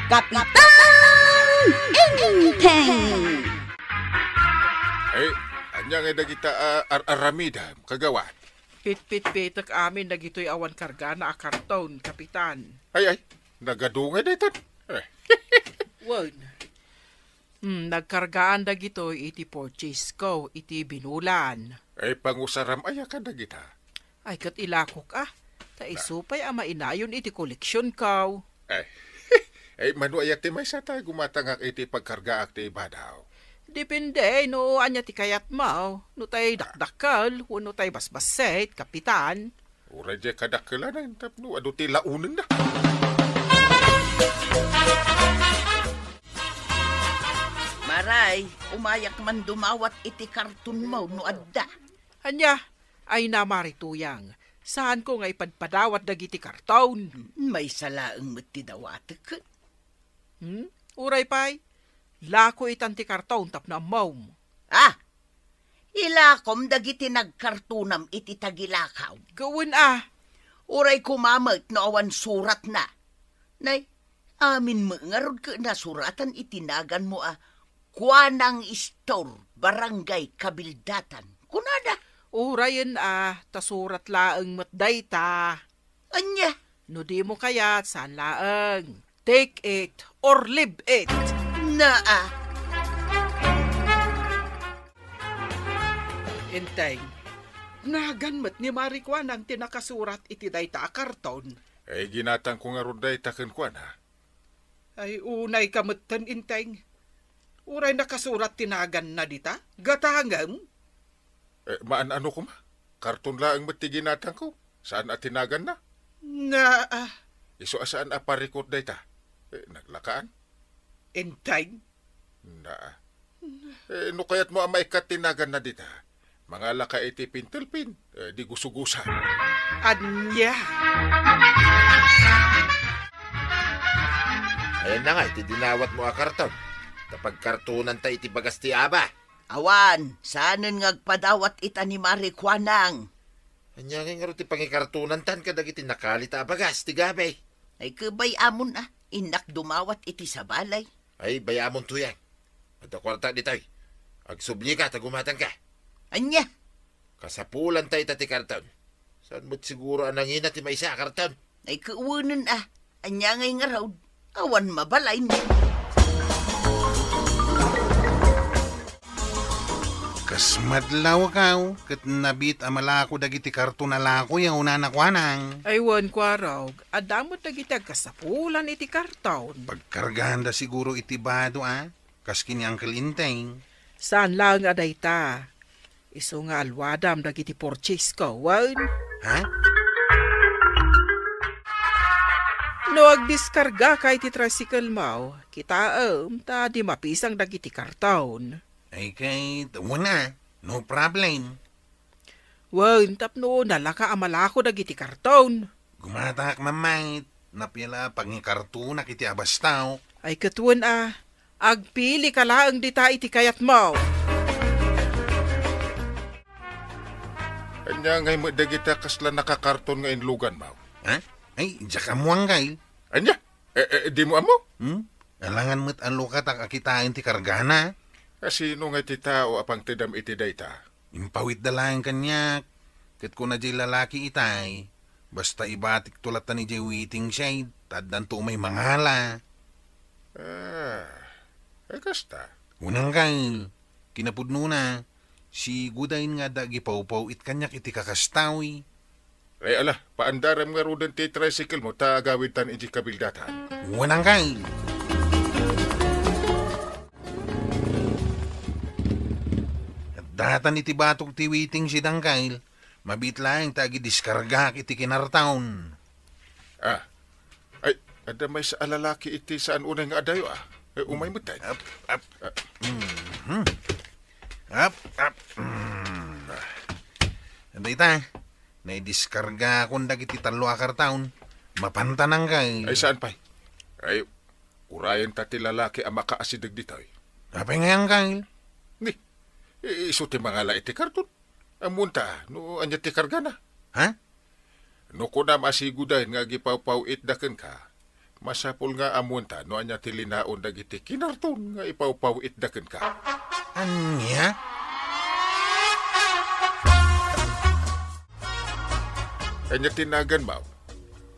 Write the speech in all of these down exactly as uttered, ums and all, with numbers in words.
Kapitan Enteng! Ay, ania ngay dagita a ar-aramidem, kagawad? Pitpitpitek amin dagitoy awan kargana a karton, Kapitan. Ay, ay, nagadu ngay daytan. Eh. Wen. Hmm, nagkargaan dagitoy iti purchase ko iti binulan. Ay, pangusaram aya kadagita? Ay, ket ilakok, a. Ta isu pay a mainayon iti koleksionko. Ay, ay, mano aya ti maysa ta gumatangak iti pagkargaak ti ibadaw? Depende no ania ti kayatmo, no tay dakdakkel wenno tay basbassit, Kapitan. Uray diay kadakkelan tapno adu ti laonenna. Maray, umayak man dumawat iti kartonmo no adda. Ania? Ay, Mari Tuyang, saanko nga ipadpadawat dagiti karton. Maysa laeng met ti dawatek. Hmm? Uray pay, lako itan ti karton tapno ammom. Ah! Ilakom dagiti nagkartonam iti tagilakaw. Wen a. Uray koma met no awan suratna. Nay, amin met ngarud ket nasuratan iti naganmo a Kuanang Store, Barangay Kabildatan. Kunada. Urayen a, ta surat laeng met dayta. Ania? No dimo kayat, saan laeng. Take it or leave it. Naa. Enteng, nagan met ni Mari Kuanang ti nakasurat iti dayta a karton. Ay, ginatangko ngarud dayta kenkuana. Ay, unayka metten, Enteng. Uray nakasurat ti naganna dita, gatangem? Eh, maan-ano koma? Karton laeng met ti ginatangko. Saan a ti naganna? Naa. Isu a saan a parikut dayta. Eh, naglakaan? Enteng? Naa. Eh, no kayatmo a maikkat ti naganna dita, mangalaka iti pintelpin, eh, di gusugusa. Ania? Ayan na nga iti dinawatmo a karton. Ta pagkartonanta iti bagas ti aba. Awan, saanen nga agpadawat ita ni Mari Kuanang. Ania ngay ngarud ti pangikartonantan kadagiti nakalita a bagas ti gabe? Ay, kebay amon a, innak dumawat iti sabali. Ay, bay-amon, Tuyang. Adda kuarta ditoy. Agsublika ta gumatangka. Ania? Kasapulanta ita ti karton. Saan met siguro a nangina ti maysa a karton? Ay, kuwenen a. Ania ngay ngarud? Awan mabalin. Kas madlawkaw, ket nabiit a malako dagiti karton a lakoyo, Nana Kuanang. Ay, wen, Kuarog, adda met dagiti agkasapulan iti karton. Pagkarganda siguro iti bado, a? Kas ken ni Uncle Enteng. Saan laeng a dayta. Isu nga alwadam dagiti purchase ko, wen? Ha? No agdiskargaka iti tricycle mo, kitaem ta di mapisang dagiti karton. Ay, ket, wen a, no problem. Wen, tapno nalaka a malako dagiti karton. Gumatak, Mamait, napia la pangikartonak iti abastak. Ay, ket wen a, agpilika laeng dita iti kayatmo. Ania ngay met dagita kasla nakakarton nga inluganmo? Ha? Ay, diak ammo, Uncle. Ania? Eh, eh, dimo ammo? Hmm? Alangan met a lukatak a kitaen ti kargana. Kasino ngay ti tao a pangtedam iti dayta? Impawitda laeng kaniak, ket kuna diay lalaki itay, basta ibatikto latta idiay waiting shed, ta addanto umay mangala. Ah, ay kasta. Wen, Uncle, kinapudnona, si Gudain nga adda agipawpaw-it kaniak iti kakastawi. Ay, ala, paandarem ngaruden ti tricycle mo ta agawidtan iti kabildatan. Wen, Uncle. Datan iti batok ti waiting shed, Uncle. Mabiit laeng ta agidiskargaak iti kinarton. Ah. Ay, adda maysa a lalaki iti saan unay nga adayo, a. Eh, umay met, ay. Ap, ap. Ah. Mhm. Ap, ap. Mm. Dayta, naidiskargakon dagiti tallo a karton. Mapantan, Uncle. Ay, saan pay? Ay, urayen ta ti lalaki a makaasideg ditoy. Apay ngay, Uncle? Ni, i-, isu ti mangala iti karton. Ammonta, no ania ti kargana? Ha? No kunam a si Gudain nga agipawpaw-itda kenka, Masapul nga ammoenta no ania ti linaon dagiti kinarton nga ipawpaw-itda kenka. Ania? Ania ti naganmo?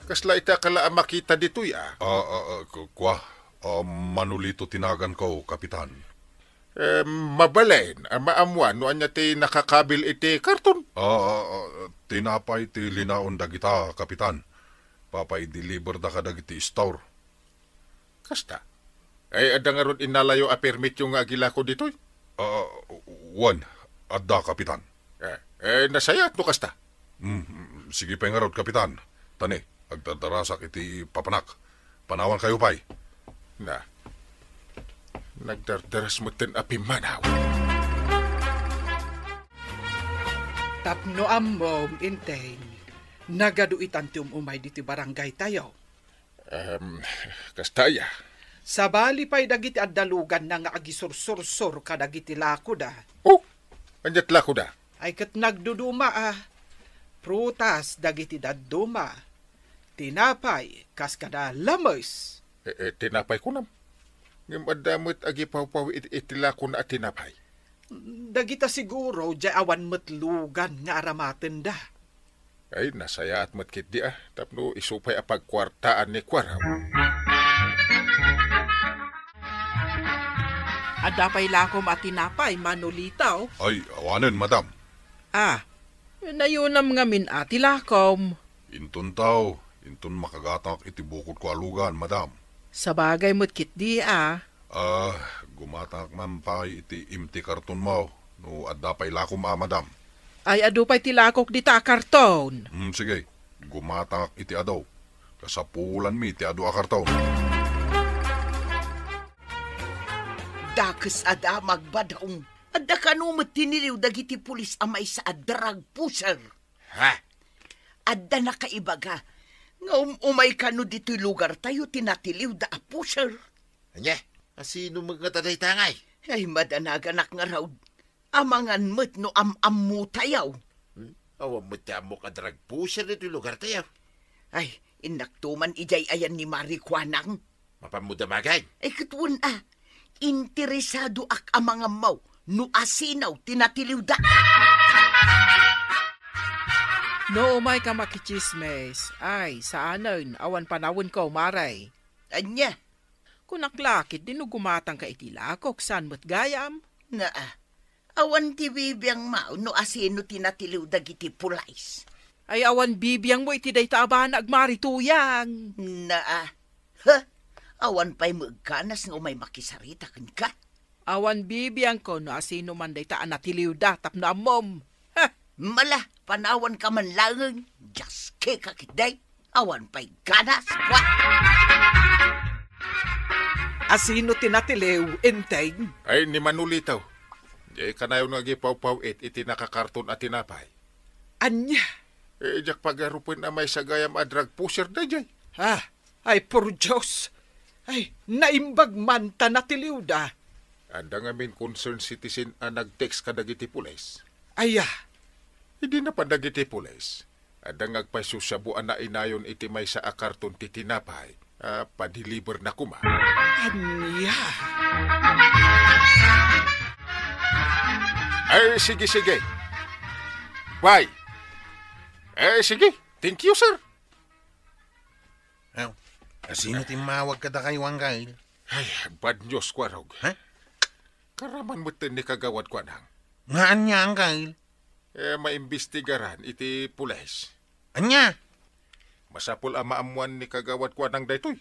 Kasla ita ka la a makita ditoy, a? Ah, ah, ah, ku-, kua, ah, Manolito ti naganko, Kapitan. Eh, mabalin a maammoan no ania ti nakakabil iti karton. Ah, ah, ah, tinapay ti linaon dagita, Kapitan. Papa-deliverda kadagiti store. Kasta? Ay, adda ngarud innalayo a permityo nga agilako ditoy? Ah, wen, adda, Kapitan. Eh, eh, nasayaat no kasta. Mm, mm, sige pay ngarud, Kapitan. Tani, agdardarasak iti papanak. Panawankayo pay. Na, nagdardaras metten a pimmanaw. Tapno ammom, Enteng, nagadu itan ti um-umay ditoy barangaytayo. Em, kasta aya? Sabali pay dagiti adda luganna nga agisursursor kadagiti lakoda. Oh, aniat lakoda? Ay ket nagduduma a prutas dagiti dadduma, tinapay, kas kada lames. Eh, eh, tinapay kunam. Ngem adda met agipawpaw iti, iti lakona a tinapay. Dagita siguro, diay awan met lugan nga aramatenda. Ay, nasayaat met ketdi a, tapno isu pay a pagkuartaan ni kuarem. Adda pay lakom a tinapay, Manolito? Ay, awanen, madam. Ah, nayunam ngamin a ti lakom. Inton tao, inton makagatangak iti bukodko a lugan, madam. Sabagay met ketdi a. Ah, gumatangak man pay iti empty kartonmo, no adda pay lakom a, madam. Ay, adu pay ti lakok dita a karton. Hmm, sige. Gumatangak iti adu. Kasapulanmi ti adu a karton. Dakes a damag, Badong. Adda kano met tiniliw dagiti pulis a maysa a drug pusher. Ha? Adda nakaibaga nga um-umay kano ditoy lugartayo ti natiliwda a pusher. Ania? Asino met ngata dayta ngay? Ay, madanaganak ngarud. Amangan met no am-ammotayo. Hmm? Awan met ti ammok a drug pusher ditoy lugartayo. Ay, innakto man idiay ayan ni Mari Kuanang. Mapanmo damagen? Ay, ket wen a, interesadoak a mangammo no asino ti natiliwda. No umayka makitsismis, ay, saanen, awan panawenko, Mari. Ania? Kunak la ketdi no gumatangka iti lakok, saan met gayam? Naa, awan ti bibiangmo no asino ti natiliw dagiti pulis. Ay, awan bibiangmo iti dayta a banag, Mari Tuyang. Naa. Ha? Awan pay met ganas nga umay makisarita kenka. Awan bibiangko no asino man dayta a natiliwda tapno ammom. Ha? Mala, panawanka man laeng. Diaske ka ketdi. Awan pay ganas. Wa! Asino ti natiliw, Enteng? Ay, ni Manolito. Diay kanayon nga agipawpaw-it iti nakakarton a tinapay. Ania? Eh, diak pagarupen a maysa gayam a drug pusher daydiay. Ah, ay, por Dios! Ay, naimbag man ta natiliwda. Adda ngamin concerned citizen a nag-text kadagiti pulis. Aya? Idi napan dagiti pulis, adda nga agpaysosiabo a nainayon iti maysa a karton ti tinapay a padeliverna koma. Ania? Ay, sige, sige. Bye. Eh, sige. Thank you, sir. Aw, asino ti immawag kadakayo, Angkel? Ay, bad news, Kuarog. Ha? Karaman metten ni Kagawad Kuanang. Nga ania, Angkel? Eh, maimbestigaran iti pulis. Ania? Masapul a maammuan ni Kagawad Kuanang daytoy.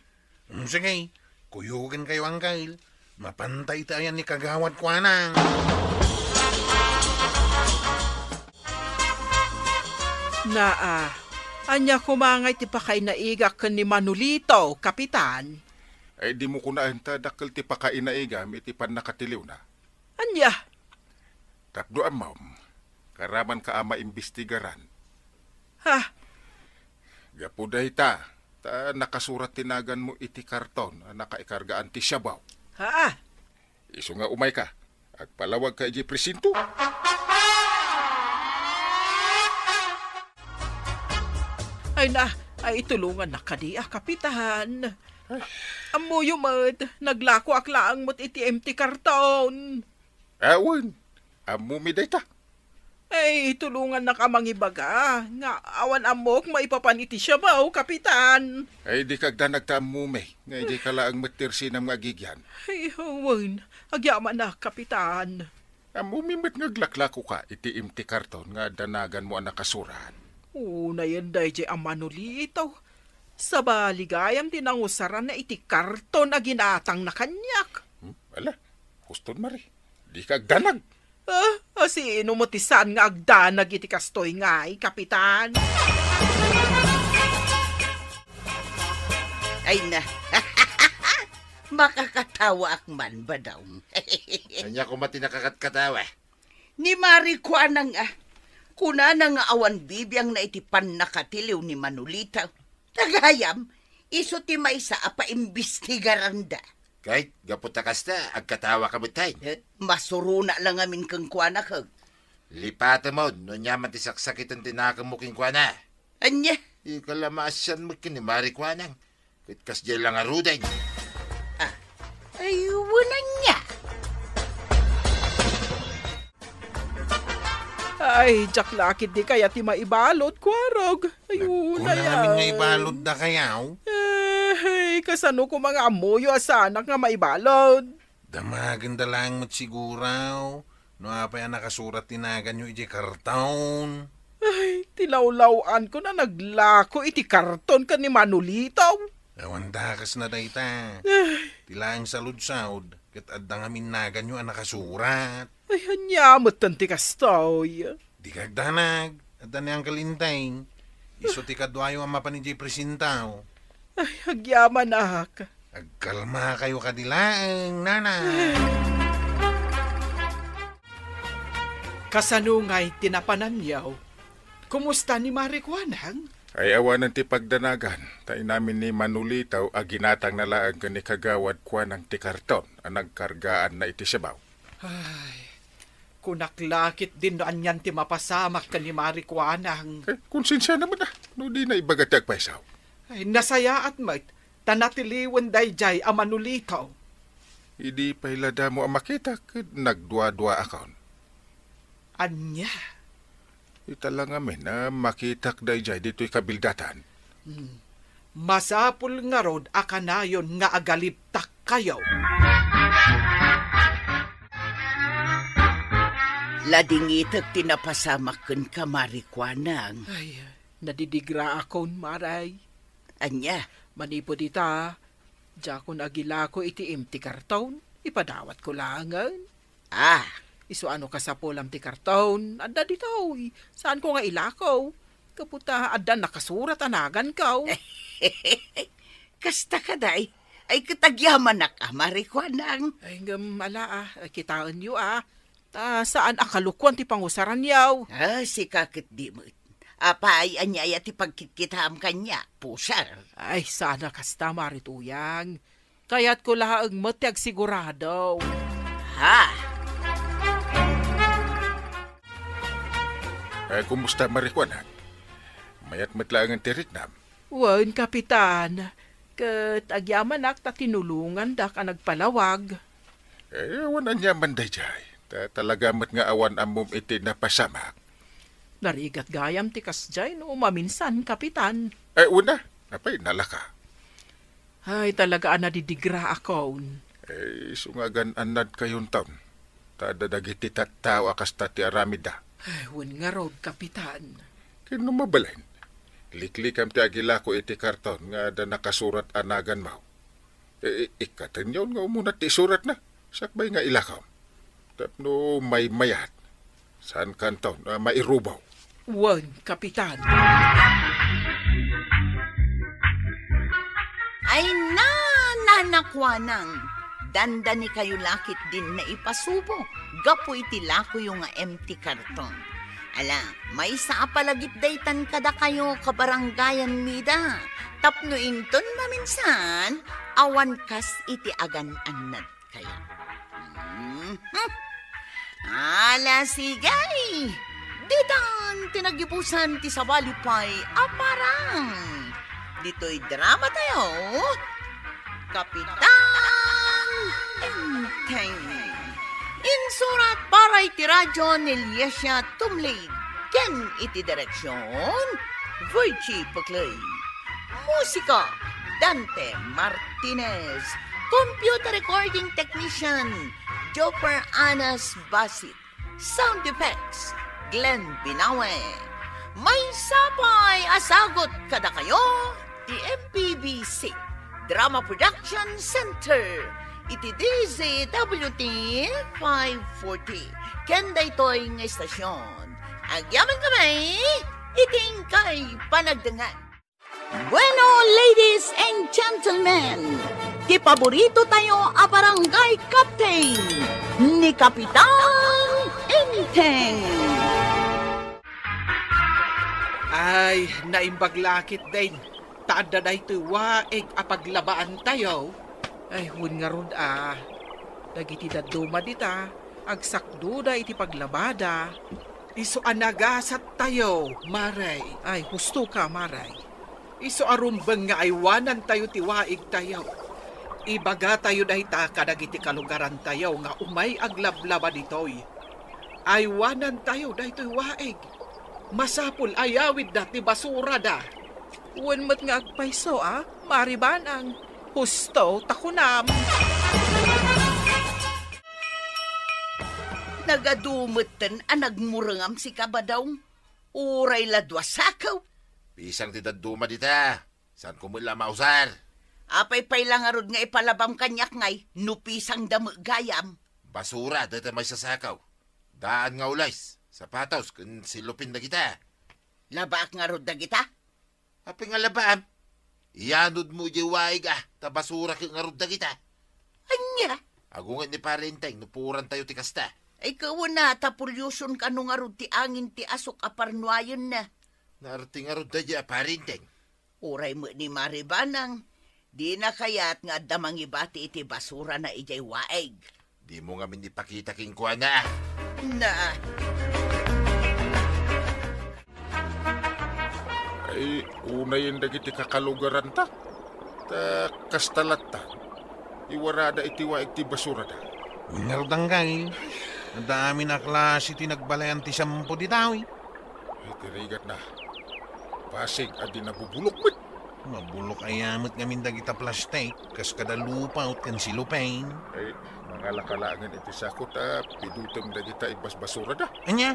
Mm, sige, kuyogenkayo, Angkel. Mapanta iti ayan ni Kagawad Kuanang. Naa, ania koma ngay ti pakainaigak ken ni Manolito, Kapitan? Ay, dimo kunaen ta dakkel ti pakainaigam iti pannakatiliwna. Ania? Tapno ammom, karamanka a maimbestigaran. Ha? Gapu dayta, ta nakasurat ti naganmo iti karton a nakaikargaan ti siabaw. Haa. Isu nga umayka, agpalawagka idiay presinto. Ay na, ay itulongannak kadi a, Kapitan. Ammoyo met, naglakoak laeng met iti empty karton. Awan, ammomi dayta. Ay, tulongannak a mangibaga nga awan ammok maipapan iti siabaw, Kapitan. Ay, dika agdanag ta ammomi nga idiay ka laeng met ti rsinam nga agigian. Ay, wen, agyamanak, Kapitan. Ammomi met nga aglaklakoka iti empty karton nga adda naganmo a nakasurat. Unayen daydiay a Manolito. Sabali gayam ti nangusaranna iti karton a ginatangna kaniak. Hmm? Ala, huston, Mari. Dika agdanag. Ah, a sino met ti saan nga agdanag iti kastoy ngay, Kapitan? Ay na. Makakatawaak man, Badong. Ania koma ti nakakatkatawa? Ni Mari Kuanang, ah. Kunana nga awan bibiangna iti pannakatiliw ni Manolito. Ta gayam, isu ti maysa a paimbestigaranda. Ket gapu ta kasta, agkatawa ka met, tay. Eh, masuruna lang amin kenkuana, kag. Lipatem no ania man ti saksakiten ti nakemmo kenkuana. Ania? Ikala maasian met ken ni Mari Kuanang. Ket kasdiay la ngaruden. Ah, ay, wen ania. Ay, diak la ketdi kayat ti maibalud, Kuarog. Ay, Nagkuna unay, amin nga ay. Ibalud da kayaw? Eh, kasano koma nga ammoyo a saanak nga maibalud? Damagen da laeng met siguro, no apay a nakasurat ti naganyo idiay karton. Ay, ti lawlaw-anko a naglako iti karton ken ni Manolito. Awan dakesna dayta. Ay. Ti laeng saludsod, ket adda ngamin naganyo a nakasurat. Ay, ania metten ti kastoy? Dika agdanag, adda ni Uncle Enteng. Isu ti kaduayo a mapan idiay presintaw. Ay, agyamanak. Agkalmakayo kadi laeng, nana. Kasano ngay ti napananyo? Kumusta ni Mari Kuanang? Ay, awanen ti pagdanagan, ta inamin ni Manolito a ginatangna laeng ken ni Kagawad Kuanang ti karton a nagkargaanna iti siabaw. Ay, kunak la ketdin no anian ti mapasamak ken ni Mari Kuanang. Eh, konsensiana met, ah, no dina ibaga ti agpayso. Ay, nasayaat met, ta natiliwen daydiay a Manolito. Idi pay la damo a makitak, nagduaduaakon. Ania? Ita la ngamin a makitak daydiay ditoy kabildatan. Hmm. Masapul ngarud a kanayon nga agalibtakkayo. Ladingitek ti napasamak kenka, Mari Kuanang. Ay, nadidigraakon, Mari. Ania? Manipud ita, diakon agilako iti empty karton, ipadawatko laengen. Ah. Isu a no kasapulam ti karton, adda ditoy. Saanko nga ilako. Gapu ta adda nakasurat a naganko. Kasta kadi, ay ket agyamanak a, Mari Kuanang. Ay, ngem ala, ah, kitaenyo, ah. Ta saan a kalukuan ti pangusaranyo. Ah, sika ketdi met. Apay, ania aya ti pagkitkitaam kaniak, puser? Ay, saan a kasta, Mari Tuyang. Kayatko laeng met ti agsigurado. Ha? Eh, kumusta, Mari Kuanang? Mayat met laengen ti riknam? Wen, Kapitan. Ket agyamanak ta tinulongandak a nagpalawag. Eh, awan aniaman daydiay. Ta talaga met nga awan ammom iti napasamak. Narigat gayam ti kasdiay no maminsan, Kapitan. Eh, wen a, apay, nalaka? Ay, talaga a nadidigraakon. Eh, isu nga agan-annadkayonton. Ta adda dagiti tattao a kasta ti aramidda. Ay, wen ngarud, Kapitan. Ken no mabalin, liklikam ti agilako iti karton nga adda nakasurat a naganmo. I-, i-, ikkatenyon nga umuna ti isuratna. Sakbay nga ilakam. Tapno maymayat. Saankanton a mairubaw? Wen, Kapitan. Ay, nana, Kuanang. Dandanikayo la ketdin naipasubo gapu iti lakoyo nga empty karton. Ala, maysa a palagip daytan kadakayo, kabarangayanmi da. Tapno inton maminsan, awan kas iti agan-annadkayo. Mhm. Ala, sige. Ditan ti nagibusan ti sabali pay a parang. Ditoy drama tayo. Kapitan Enteng. Insurat para iti radio ni Liesia Tumlid ken iti direksion, Virgie Pecley. Musika, Dante Martinez. Computer recording technician, Joper Anas Basit. Sound effects, Glenn Binawe. Maysa pay a sagut kadakayo ti M P B C Drama Production Center iti D Z W T five forty. Ken daytoy nga istasyon, agyamankami iti inkay panagdengngeg. Bueno, ladies and gentlemen, ti paborito tayo a barangay captain, ni Kapitan Enteng. Ay, naimbag lakit, Deng. Ta adda daytoy waig a paglabaan tayo. Ay, wen ngarud a. Dagiti dadduma dita, agsakdoda iti paglabada. Isu a nagasat tayo, Mare. Ay, husto ka, Mare. Isu a rumbeng nga aywanan tayo ti waig tayo. Ibaga tayo dayta kadagiti kalugaran tayo nga umay aglablaba ditoy. Aywanan tayo daytoy waig. Masapul a yawidda ti basurada. Wen met nga agpayso a, Mare Banang. Husto ta kunam. Nagadu metten a nagmurengam sika, Badong. Uray la dua sakaw. Pisang ti dadduma dita. Saanko met la mausar. Apay pay la ngarud nga ipalabam kaniak ngay no pisang da met gayam? Basura dayta maysa sakaw. Daan nga ules, sapatos, ken silupin dagita. Labaak ngarud dagita? Apay nga labaam? Iyanodmo idiay waig a, ta basura ket ngarud dagita. Ania? Agunget ni Pare Enteng no puoran tayo ti kasta. Ay, kawen a, ta purioson kano ngarud ti angin ti asuk a parnuayenna. Naarti ngarud daydiay a Pare Enteng. Uray met ni Mare Banang, dina kayat nga adda mangibati iti basurana idiay waig. Dimo ngamin ipakita kenkuana. Na. Ay, unayen dagiti kakalugaranta. Ta kasta latta, iwarada iti waig ti basurada. Ngarud, Anggail, adda amin a klase ti nagbalayan ti shampoo dita, uy. Ay, ti rigatna. Basig a di nabubulok met. Mabulok aya met ngamin dagita plastik, kas kada lupaut ken silupin. Ay, mangalaka laengen iti sako ta pidutem dagita ibasbasurada. Ania?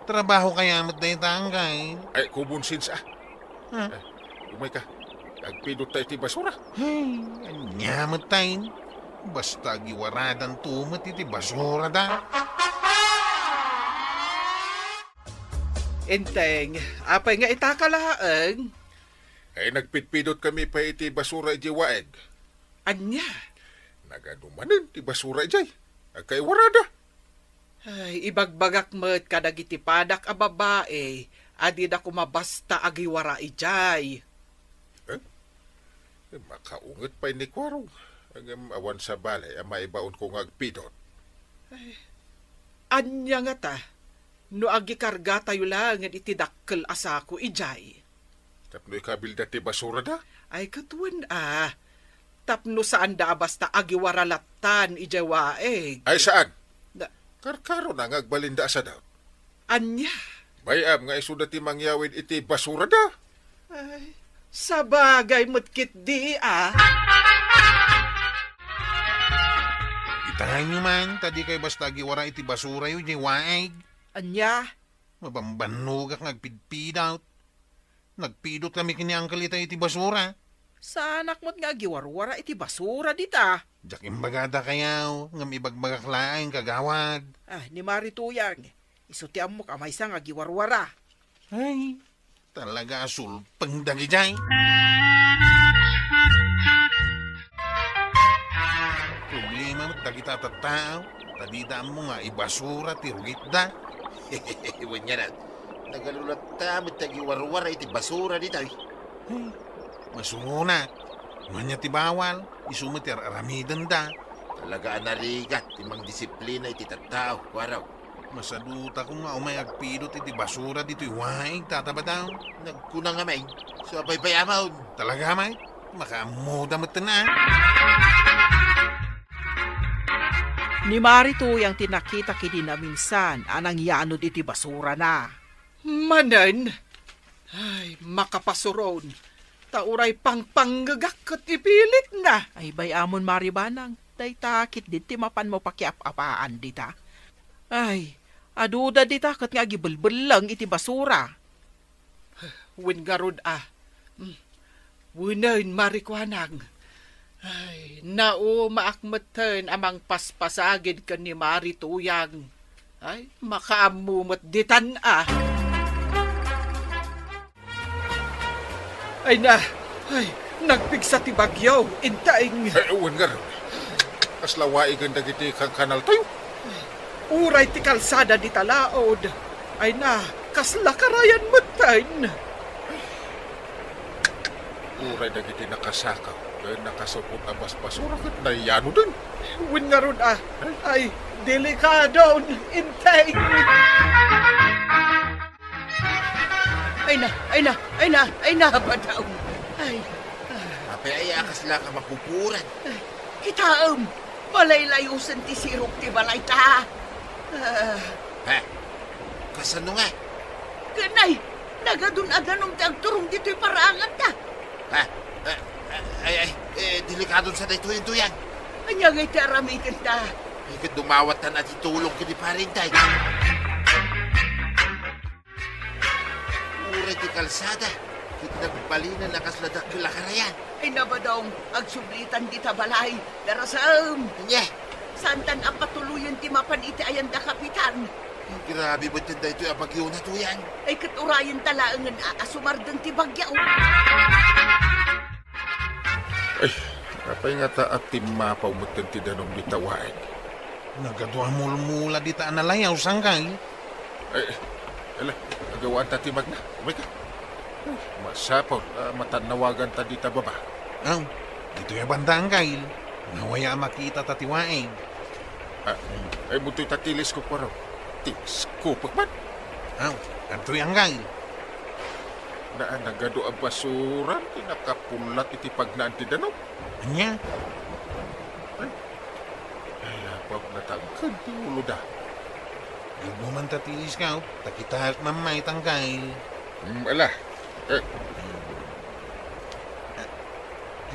Trabaho kaya met dayta, Anggail? Ay, common sense, ah. Ha? Eh, umay ka. Agpidot ta iti basura. Ay, ania met tayen? Basta agiwaradanto met iti basurada. Enteng, apay nga ita ka laeng? Ay, nagpidpidot kami pay iti basura idiay waig. Ania? Nagadu manen ti basura idiay. Agkaiwarada. Ay, ibagbagak met kadagiti padak a babai a dida koma basta agiwara idiay. Eh? Makaunget pay ni Kuarong. Ngem awan sabali a maibaonko nga agpidot. Ay, ania ngata no agikargatayo laengen iti dakkel a sako idiay? Tapno ikabilda ti basurada? Ay, ket wen a. Tapno saanda a basta agiwara lattan idiay waig. Ay, saan? Na- Karkarona nga agbalinda a sadaut. Ania? Bay-am nga isuda ti mangyawid iti basurada. Ay, sabagay met ketdi a. Itaenyo man, ta dikay basta agiwara iti basurayo idiay waig. Ania? Mabambannogak nga agpidpidot. Nagpidot kami ken ni Uncle ita iti basura. Saanak met nga agiwarwara iti basura dita. Diak imbagada kayaw, ngem ibagbagak laeng, kagawad. Ah, ni Mari Tuyang, isu ti ammok a maysa nga agiwarwara. Ay, talaga a sulpeng dagijay. Problema met dagita a tattao, ta dida ammo nga ibasura ti rugitda. Wen ngarud, nagadu latta met ti agiwarwara iti basura ditoy. Ay, masuronak. No ania ti bawal, isu met ti ar-aramidenda. Talaga a narigat ti mangdisiplina iti tattao, Kuarong. Masadutakon nga umay agpidot iti basura ditoy waig, Tata Badong. Nagkuna ngamin, isu a baybay-amon. Talaga met? Makaammoda met na. Ni Mari Tuyang ti nakita ken ni Naminsan a nangyanud iti basurana. Manen? Ay, makapasuron. Ta uray pangpangngegak ket ipilitna. Ay, bay-amon, Mari Banang. Dayta ketdi ti mapanmo pakiap-apaan dita. Ay, aduda dita ket nga agibelbelleng iti basura. Wen ngarud a. Mm. Wenen, Mari Kuanang. Ay, naumaak metten a mangpaspasagid ken ni Mari Tuyang. Ay, makaammo met ditan a. Ay na, ay, nagpigsa ti bagyo, inteng. Eh, wen ngarud. Kasla waig dagiti kankanaltayo. Uray ti kalsada dita laod. Ay na, kasla karayan metten. Uray dagiti nakasakaw ken nakasupot a basbasura ket nayanoden. Wen ngarud a, ay, delikadon, inteng. Ay na, ay na, ay na, ay na, badaw. Ay. Apay aya a kasla ka mapupuran? Ay, kitaem, malaylayosen ti sirok ti balayta. Ah. Ha? Kasano nga? Ken ay, nagadun a danum ti agturong ditoy paraanganta. Ha? Ah, ah, ay, ay, eh, delikadon sa daytoy, Tuyang. Ania ngay ti aramidenta? Ay, ket dumawat ta na ti tulong ken ni Pare Inday. Uray ti kalsada, ket nagbalinan a kasla dakkel a karayan. Ay, nabadong, agsublitan dita balay. Darasem! Ania? Saantan a patuloyen ti mapan iti ayanda, Kapitan. Ay, grabe metten daytoy a bagyo na, Tuyang. Ay, ket urayenta laengen a, a sumardeng ti bagyo. Ay, apay ngata a timmapaw metten ti danum dita waig? Nagadu a mulmula dita a nalayaw, sangkay. Ay, ala, agawanta ti magna. Umay ka. Ay, masapul a matannawaganta dita baba. Aw, ditoy a banda, angkay. Nawaya a makitata ti waig. Ah, ay, mutoy ta teleskop, waro. Teleskopek man. Aw, adtoy, angkay. Na, nagadu a basura ti nakapullat iti pagnaan ti danum. Ania? Ay, ay, apok, natangked ti uloda. Igmo man ta ti teleskop, ta kitaek man met, angkay. Hmm, ala. Eh.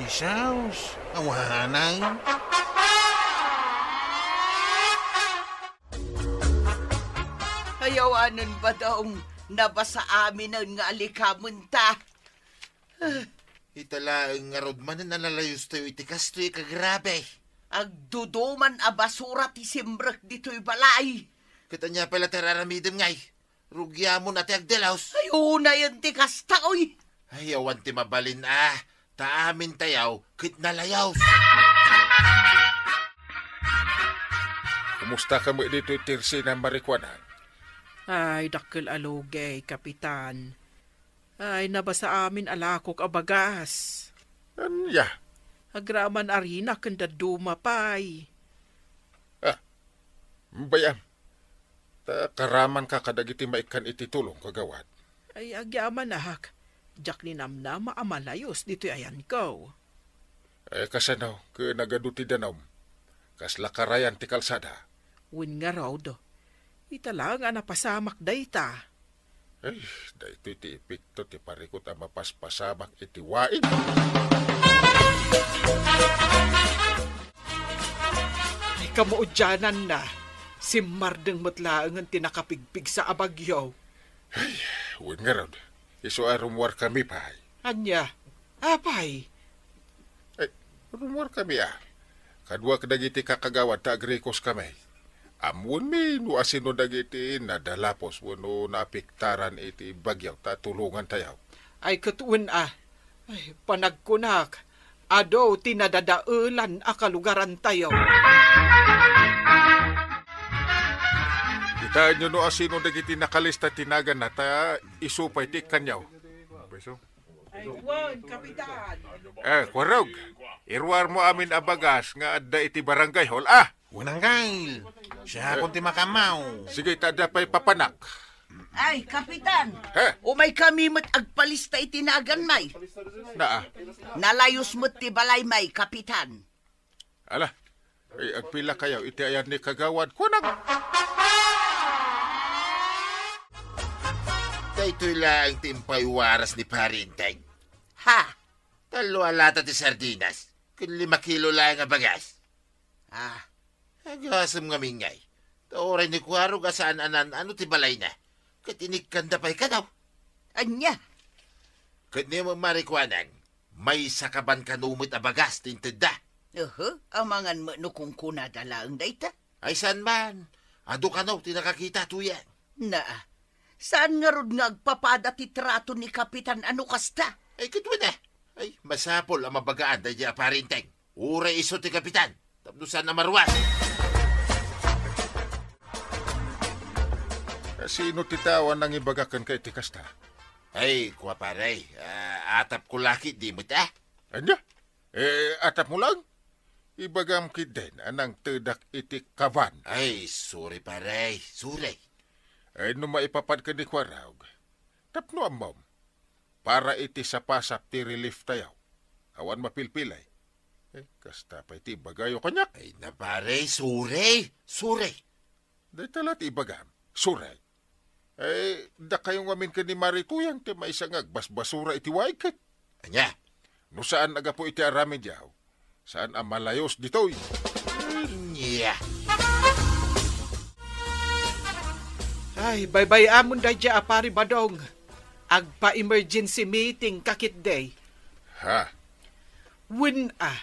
Isaus, awanan. Ay, awanen, Badong, nabasa aminen nga alikamenta. Ita laeng ngarud manen a nalayostayo iti kastoy, kagrabe. Agduduman a basura ti simrek ditoy balay. Ket ania pay la ti ar-aramidem, ngay? Rugiamon a ti agdalos. Ay, unayen ti kasta, oy. Ay, awan ti mabalin a, ta amintayo ket nalayaw. Kumusta kami ditoy Tirsina, Mari Kuanang? Ay, dakkel a lugey, Kapitan. Ay, nabasa amin a lakok a bagas. Ania? Agraman arina ken dadduma pay. Ah, bay-am. Ta karamanka kadagiti maikkan iti tulong, kagawad. Ay, agyamanak. Diak ninamnama a malayos ditoy ayanko. Eh, kasano ket nagadu ti danum? Kasla karayan ti kalsada? Wen ngarud, ita laeng a napasamak dayta. Ay, daytoy ti epekto ti parikut a mapaspasamak iti waig. Ay, kamaudiananna, simmardeng met laengen ti nakapigpigsa a bagyo. Ay, wen ngarud, isu a rummuarkami pay. Ania? Apay? Ay, rummuarkami a. Kaduak dagiti kakagawad ta agrikoskami. Ammoenmi no asino dagiti nadalapos wenno naapektaran iti bagyo ta tulongantayo. Ay, ket wen a. Ay, panagkunak, adu ti nadadaelan a kalugarantayo. Kitaenyo no asino dagiti nakalista ti naganna ta isu pay ti ikkanyo. Ay, wen, Kapitan. Eh, Kuarog, iruarmo amin a bagas nga adda iti barangay hall, ah! Wen, anggail. Siakon ti makammaw. Sige, ta adda pay papanak. Ay, Kapitan. He? Umaykami met agpalista iti naganmi. Naa. Nalayos met ti balaymi, Kapitan. Ala, ay agpilakayo iti ayan ni Kagawad. Kunak. Daytoy laeng ti impaywaras ni Pari Enteng. Ha? Tallo a lata ti sardinas, ken lima kilo laeng a bagas. Ah. Agasem ngamin ngay. Ta uray ni Kuarog a saan a nan-ano ti balayna, ket inikkanda pay kano. Ania? Ket ni Mari Kuanang, maysa kaban kano met a bagas ti intedda. Uhu, amangan met no kunkunada laeng dayta. Ay saan man, adu kano ti nakakita, Tuyang. Naa, saan ngarud nga agpapada ti trato ni Kapitan a no kasta? Ay, ket wen a. Ay, masapul a mabagaan daydiay a Pari Enteng. Uray isu ti Kapitan, tapno saan a maruar. Sino ti tao a nangibaga kenka iti kasta? Ay, kua, pare, ah, atapko la ketdi met, ah. Ania? Eh, atapmo lang? Ibagam ketdin a nangtedak iti kaban. Ay, sorry, pare, sorry. Eh, no maipapan ken ni Kuarog, tapno ammom, para iti sapasap ti relief tayo. Awan mapilpilay. Eh, kasta pay ti ibagayo kaniak. Ay na, pare, sorry, sorry. Dayta la ti ibagam, sorry. Eh, dakayo ngamin ken ni Mari Tuyang ti maysa nga agbasbasura iti waig ket. Ania? No saan a gapu iti aramidyo, saan a malayos ditoy. Ania? Ay, baybay-amon daydiay a Pari Badong. Agpa-emergency meeting ka ketdi. Ha? Wen a,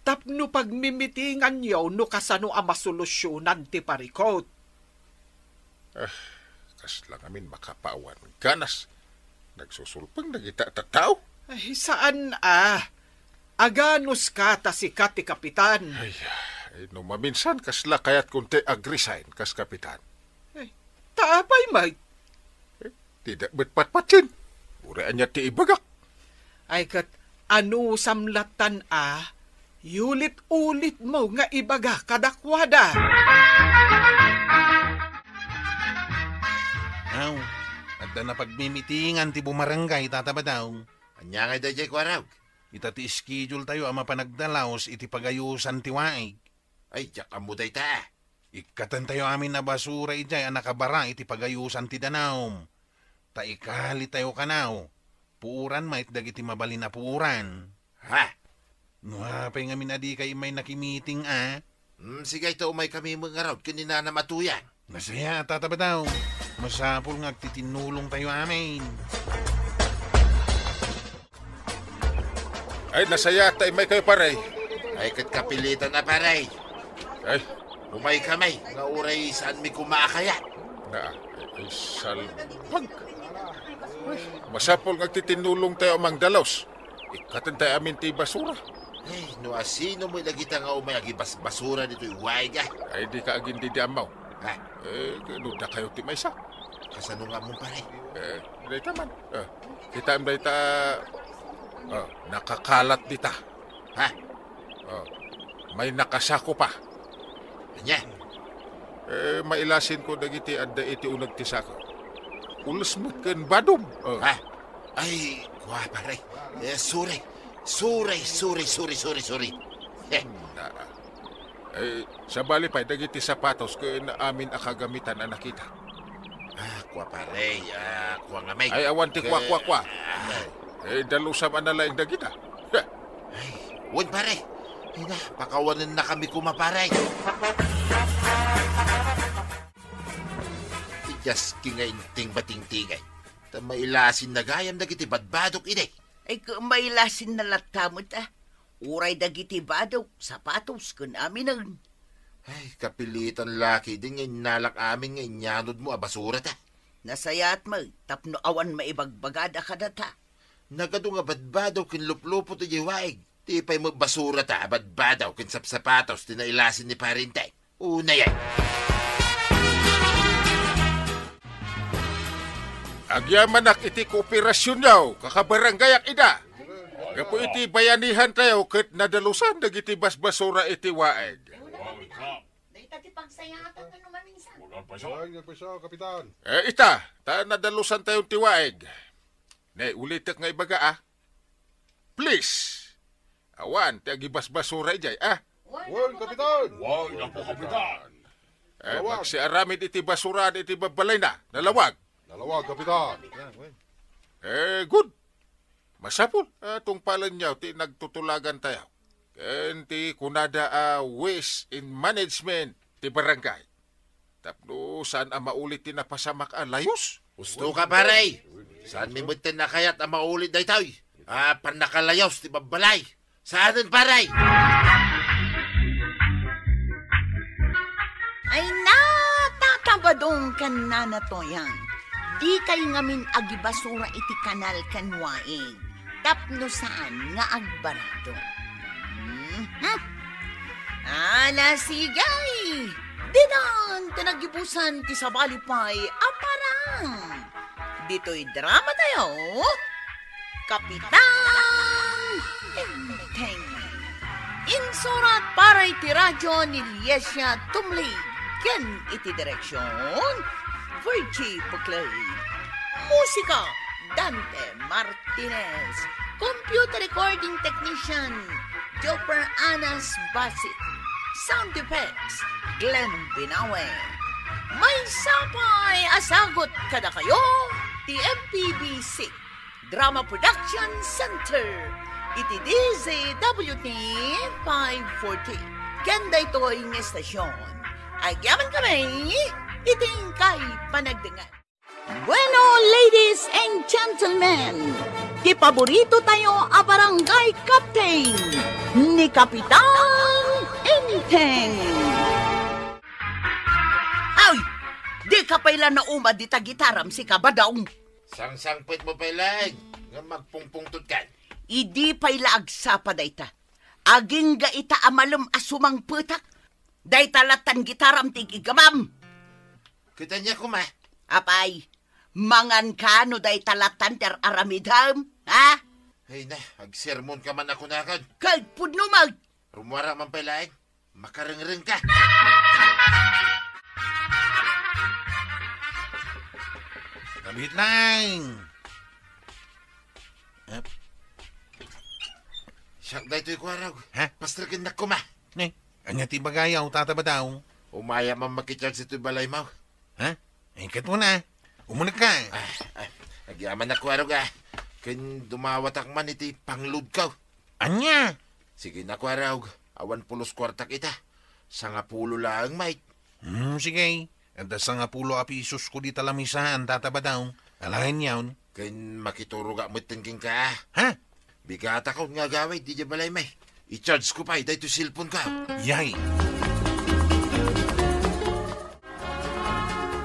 tapno pagmimitinganyo no kasano a masolusyonan ti parikut. Ah, kasla ngamin makapawan ganas. Nagsusulpeng dagita a tattao. Ay, saan a. Aganuska ta sika ti kapitan. Ay, ay, no maminsan, kasla kayatkon ti ag-resign kas kapitan. Ay, ta apay met? Eh, ti dakbet patpatien. Uray ania ti ibagak. Ay ket, anusam lattan a, yulit-ulitmo nga ibaga kadakuada. Aw, adda napagmimitingan ti bumarangay, Tata Badong. Ania ngay daydiay, Kuarog? Ita ti schedule tayo a mapan agdalaus iti pagayusan ti waig. Ay, diak ammo dayta. Ikkaten tayo amin a basura idiay a nakabara iti pagayusan ti danum. Ta ikali tayo kano. Puoran met dagiti mabalin a puoran. Ha? No apay ngamin a dikay immay nakimiting a? Hmm, sige, ta umaykami met ngarud ken ni Nanam a Tuyang. Nasayaat, Tata Badong. Masapul nga agtitinnulong tayo amin. Ay, nasayaat ta immaykayo, pare. Ay, ket kapilitan a, pare. Ay. Umaykami, nga uray saanmi koma a kayat. Na, ay, salbag. Ay, masapul nga agtitinnulong tayo a mangdalus. Ikkaten tayo amin ti basura. Ay, no asino met dagita nga umay agibasbasura ditoy waig a. Ay, dika agin didiammaw. Ha? Eh, no dakayo ti maysa. Kasano nga ammom, pare? Eh, dayta man. Eh, kitaem dayta, eh, nakakalat dita. Ha? Oh, may nakasako pa. Ania? Eh, mailasinko dagiti adda iti uneg ti sako. Pulos met ken badom. Oh. Ha? Ay, kua, pare. Eh, sorry. Sorry, sorry, sorry, sorry, sorry. Heh. Hmm, ah. Eh, sabali pay dagiti sapatos ken amin a kagamitan a nakita. Ah, kua, pare. Ah, kua nga may. Ay, awan ti kua, kua, kua. Eh, ah. Eh, dalusam a nalaing dagita. Heh. Ay, wen, pare. Ina, pakawanennakami koma, pare. Ti Jaski nga inting batingtingay. Ta mailasinna gayam dagiti badbadok idi. Ay, ket mailasinna latta met a. Uray dagiti badok, sapatos, ken aminen. Ay, kapilitan la ketdi nga innalak amin nga inyanodmo a basurata. Nasayaat met, tapno awan maibagbagada kadata. Nagadu nga badbadaw ken luplupo ti waig. Ti pay met basurata a badbadaw ken sapsapatos ti nailasin ni Pare Enteng. Unay ay. Agyamanak iti kooperasionyo, kakabarangayak ida. Gapu iti bayanihantayo ket nadalusan dagiti basbasura iti waig. Dati pagsayaatan nga no maminsan. Wala pa siya. Wala pa siya, Kapitan. Eh, ita, ta nadalusan tayo ti waig. Ne, ulitek nga ibaga, ah. Please. Awan, ti agibasbasura ijay, ah. Wen, Kapitan. Wen, Apo Kapitan. Eh, Nalawag. Magsiaramid iti basura iti babbalayna. Nalawag. Nalawag, Kapitan. Eh, good. Masapul a tungpalen yaw ti nagtutulagan tayo. Ken ti kunada a waste in management ti barangay. Tapno saan a maulit ti napasamak a layos. Husto ka, pare. Saan mi metten a kayat a maulit daytoy? A, pannakalayos ti babbalay. Saanen, pare? Ay, natatabadong ken nanatoyan. Dikay ngamin agibasura iti kanal ken waig. Tapno saan nga agbarado. Mhm. Ala, sige! Didan ti nagibusan ti sabali pay a parang. Ditoy drama tayo, Kapitan Enteng. Insurat para iti radyo ni Liesia Tumlig ken iti direksyon, Virgie Buclay. Musika, Dante Martinez. Computer recording technician, Jopper Anas Basit. Sound effects, Glenn Binawe. Maysa pay a sagut kadakayo ti M P B C Drama Production Center iti D Z W T five forty. Ken daytoy nga estasyon, agyaman kami iti inkay panagdengngeg. Bueno, ladies and gentlemen, ti paborito tayo a barangay captain, ni Kapitan Enteng. Ay, di ka pay la nauma dita gitaram, si Kabadong. Sangsangpet mo pay laeng, nga magpungpungtot kan. Idi pay la agsapa dayta. Agingga ita a malem a sumangpetak. Dayta lattan gitaram ti igamam. Ket ania koma? Apay, mangan ka no dayta lattan ti ar-aramidem, ha? Ay na, agsermon ka man a kunakan. Kalpudno met. Rummuar man pay laeng. Makarengreng ka. Kabit laeng. Ep. Siak daytoy, Kuarog. Ha? Pasterkennak koma. Ne, ania ti ibagayo, Tata Badaw? Umaya man makicharge ditoy balaymo. Ha? Iket mo na. Umunek ka. Ah, ah, agyamanak, Kuarog, ah. Ken dumawatak man iti pangload ko. Ania? Sige na, Kuarog. Awan pulos kuartak ita. Sangapulo laeng, mait. Hmm, sige. Adda sangapulo a pisos ko dita lamisaan, Tata Badaw. Alaen yaon. Ken makiturogak metten kenka. Ha? Bigatakon nga agawid idiay balaymi. I-charge ko pay daytoy cellphone ko. Yay!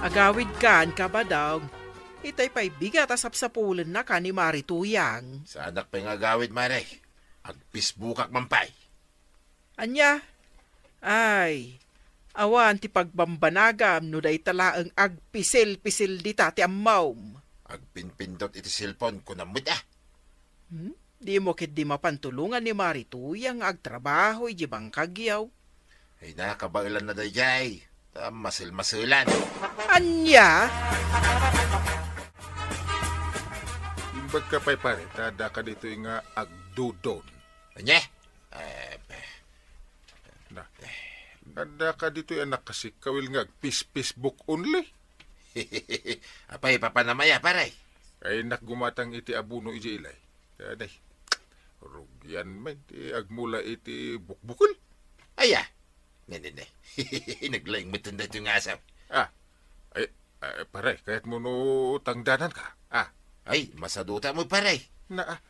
Agawid kan, Kabadong. Itay pay bigat a sapsapulennak ni Mari Tuyang. Saanak pay nga agawid, Mare. Ag-Facebookak man pay. Ania? Ay, awan ti pagbambanagam no dayta laeng agpisil-pisil dita ti ammom. Agpinpindot iti cellphone, kunam met, ah. Hmm? Dimo ketdi mapan tulongan ni Mari Tuyang nga agtrabaho idiay bangkagyo? Ay na, kabaelanna daydiay. Ta masel-maselan. Ania? Imbag ka pay, pare, ta adda ka ditoy nga agdudon. Ania? Eh, Na, adda ka ditoy a nakasikawil nga agpis-, Facebook only? Apay, papanam aya, pare? Ay, nak gumatang iti abono idiay ilay. Aday, rugian met ti agmula iti bukbukel. Aya, ne, ne, ne. Naglaing met daytoy nga asaw. Ah, ay, ay, pare, kayatmo no tangdanan ka? Ah. Ay, masaduta mo, pare. Na, ah,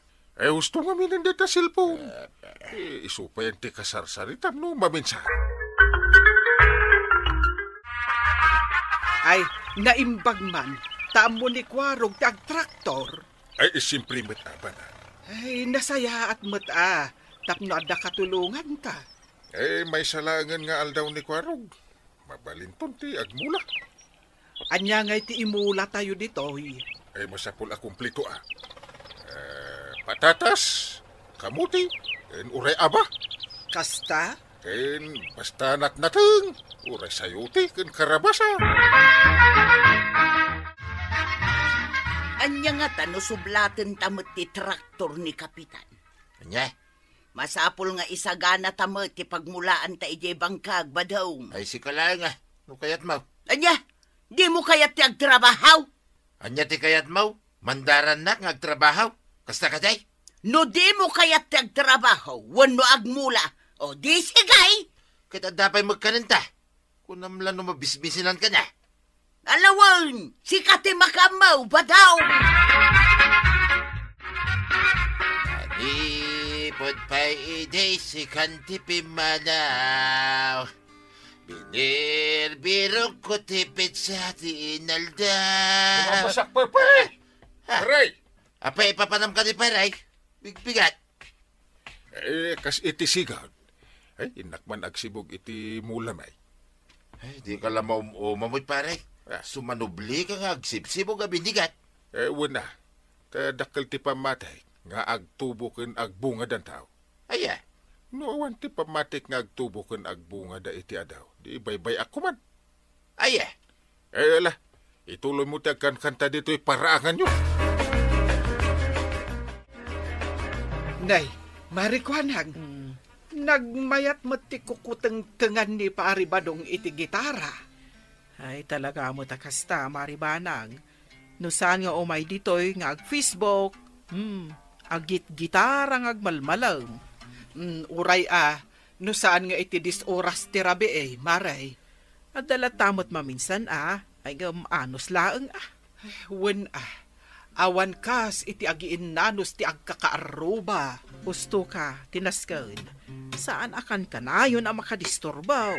ay, husto ngamin dayta cellphone. Ah, ah. Eh, isu pay ti kasarsaritam no maminsan. Ay, naimbag man, ta ammo ni Kuarog ti agtraktor. Ay, siyempre met, a, bana. Ay, nasayaat met, a, tapno adda katulonganta. Eh, maysa laengen nga aldaw ni Kuarog. Mabalinton ti agmula. Ania ngay ti imulatayo ditoy? Ay, masapul a kumpleto, a. Eh, patatas, kamuti, ken uray aba. Kasta? Ken basta natnateng, uray sayote ken karabasa. Ania ngata no sublatenta met ti traktor ni Kapitan? Ania? Masapul nga isaganata met ti pagmulaanta idiay bangkag, Badong. Ay, sika laeng, a. No kayatmo. Ania? Dimo kayat ti agtrabaho? Ania ti kayatmo? Mandarannak nga agtrabaho? Kasta kadi? No dimo kayat ti agtrabaho wenno agmula, o di sige. Ket adda pay met kanenta. Kunam la no mabisbisinanka na. Ala wen, sika ti makaammo, Badong! Manipud pay idi sikan ti pimmanaw. Binirbirokko ti petsa ti inaldaw. Mapasak, pare! Ah, ah. Pare! Apay, ipapanam kadi, pare? Bigbigat. Eh, kas iti sigud. Ay, innak man agsibog iti mulam, ay. Ay, dika la maum-umam, pare. Ah. Sumanublika nga agsibsibog a binigat. Eh, wen a. Ta dakkel ti pammatik nga agtubo ken agbungadanto. Aya? No awan ti pammatik nga agtubo ken agbungada iti adaw, di baybay-ak koman. Aya? Eh, ala, ituloymo ti agkankanta ditoy paraanganyo. Nay, Mari Kuanang, mm, nagmayat met ti kukutengtengan ni Pari Badong iti gitara. Ay, talaga met a kasta, Mari Banang. No saan nga umay ditoy nga ag-Facebook, hmm, aggitgitara nga agmalmalem. Hmm, uray a, no saan nga iti dis oras ti rabii, Mari. Adda latta met maminsan a, ay ngem anus laeng a. Wen a, awan kas iti agiinnanos ti agkakaarruba. Husto ka, ti nasken. Saan a kankanayon a makadisturbo.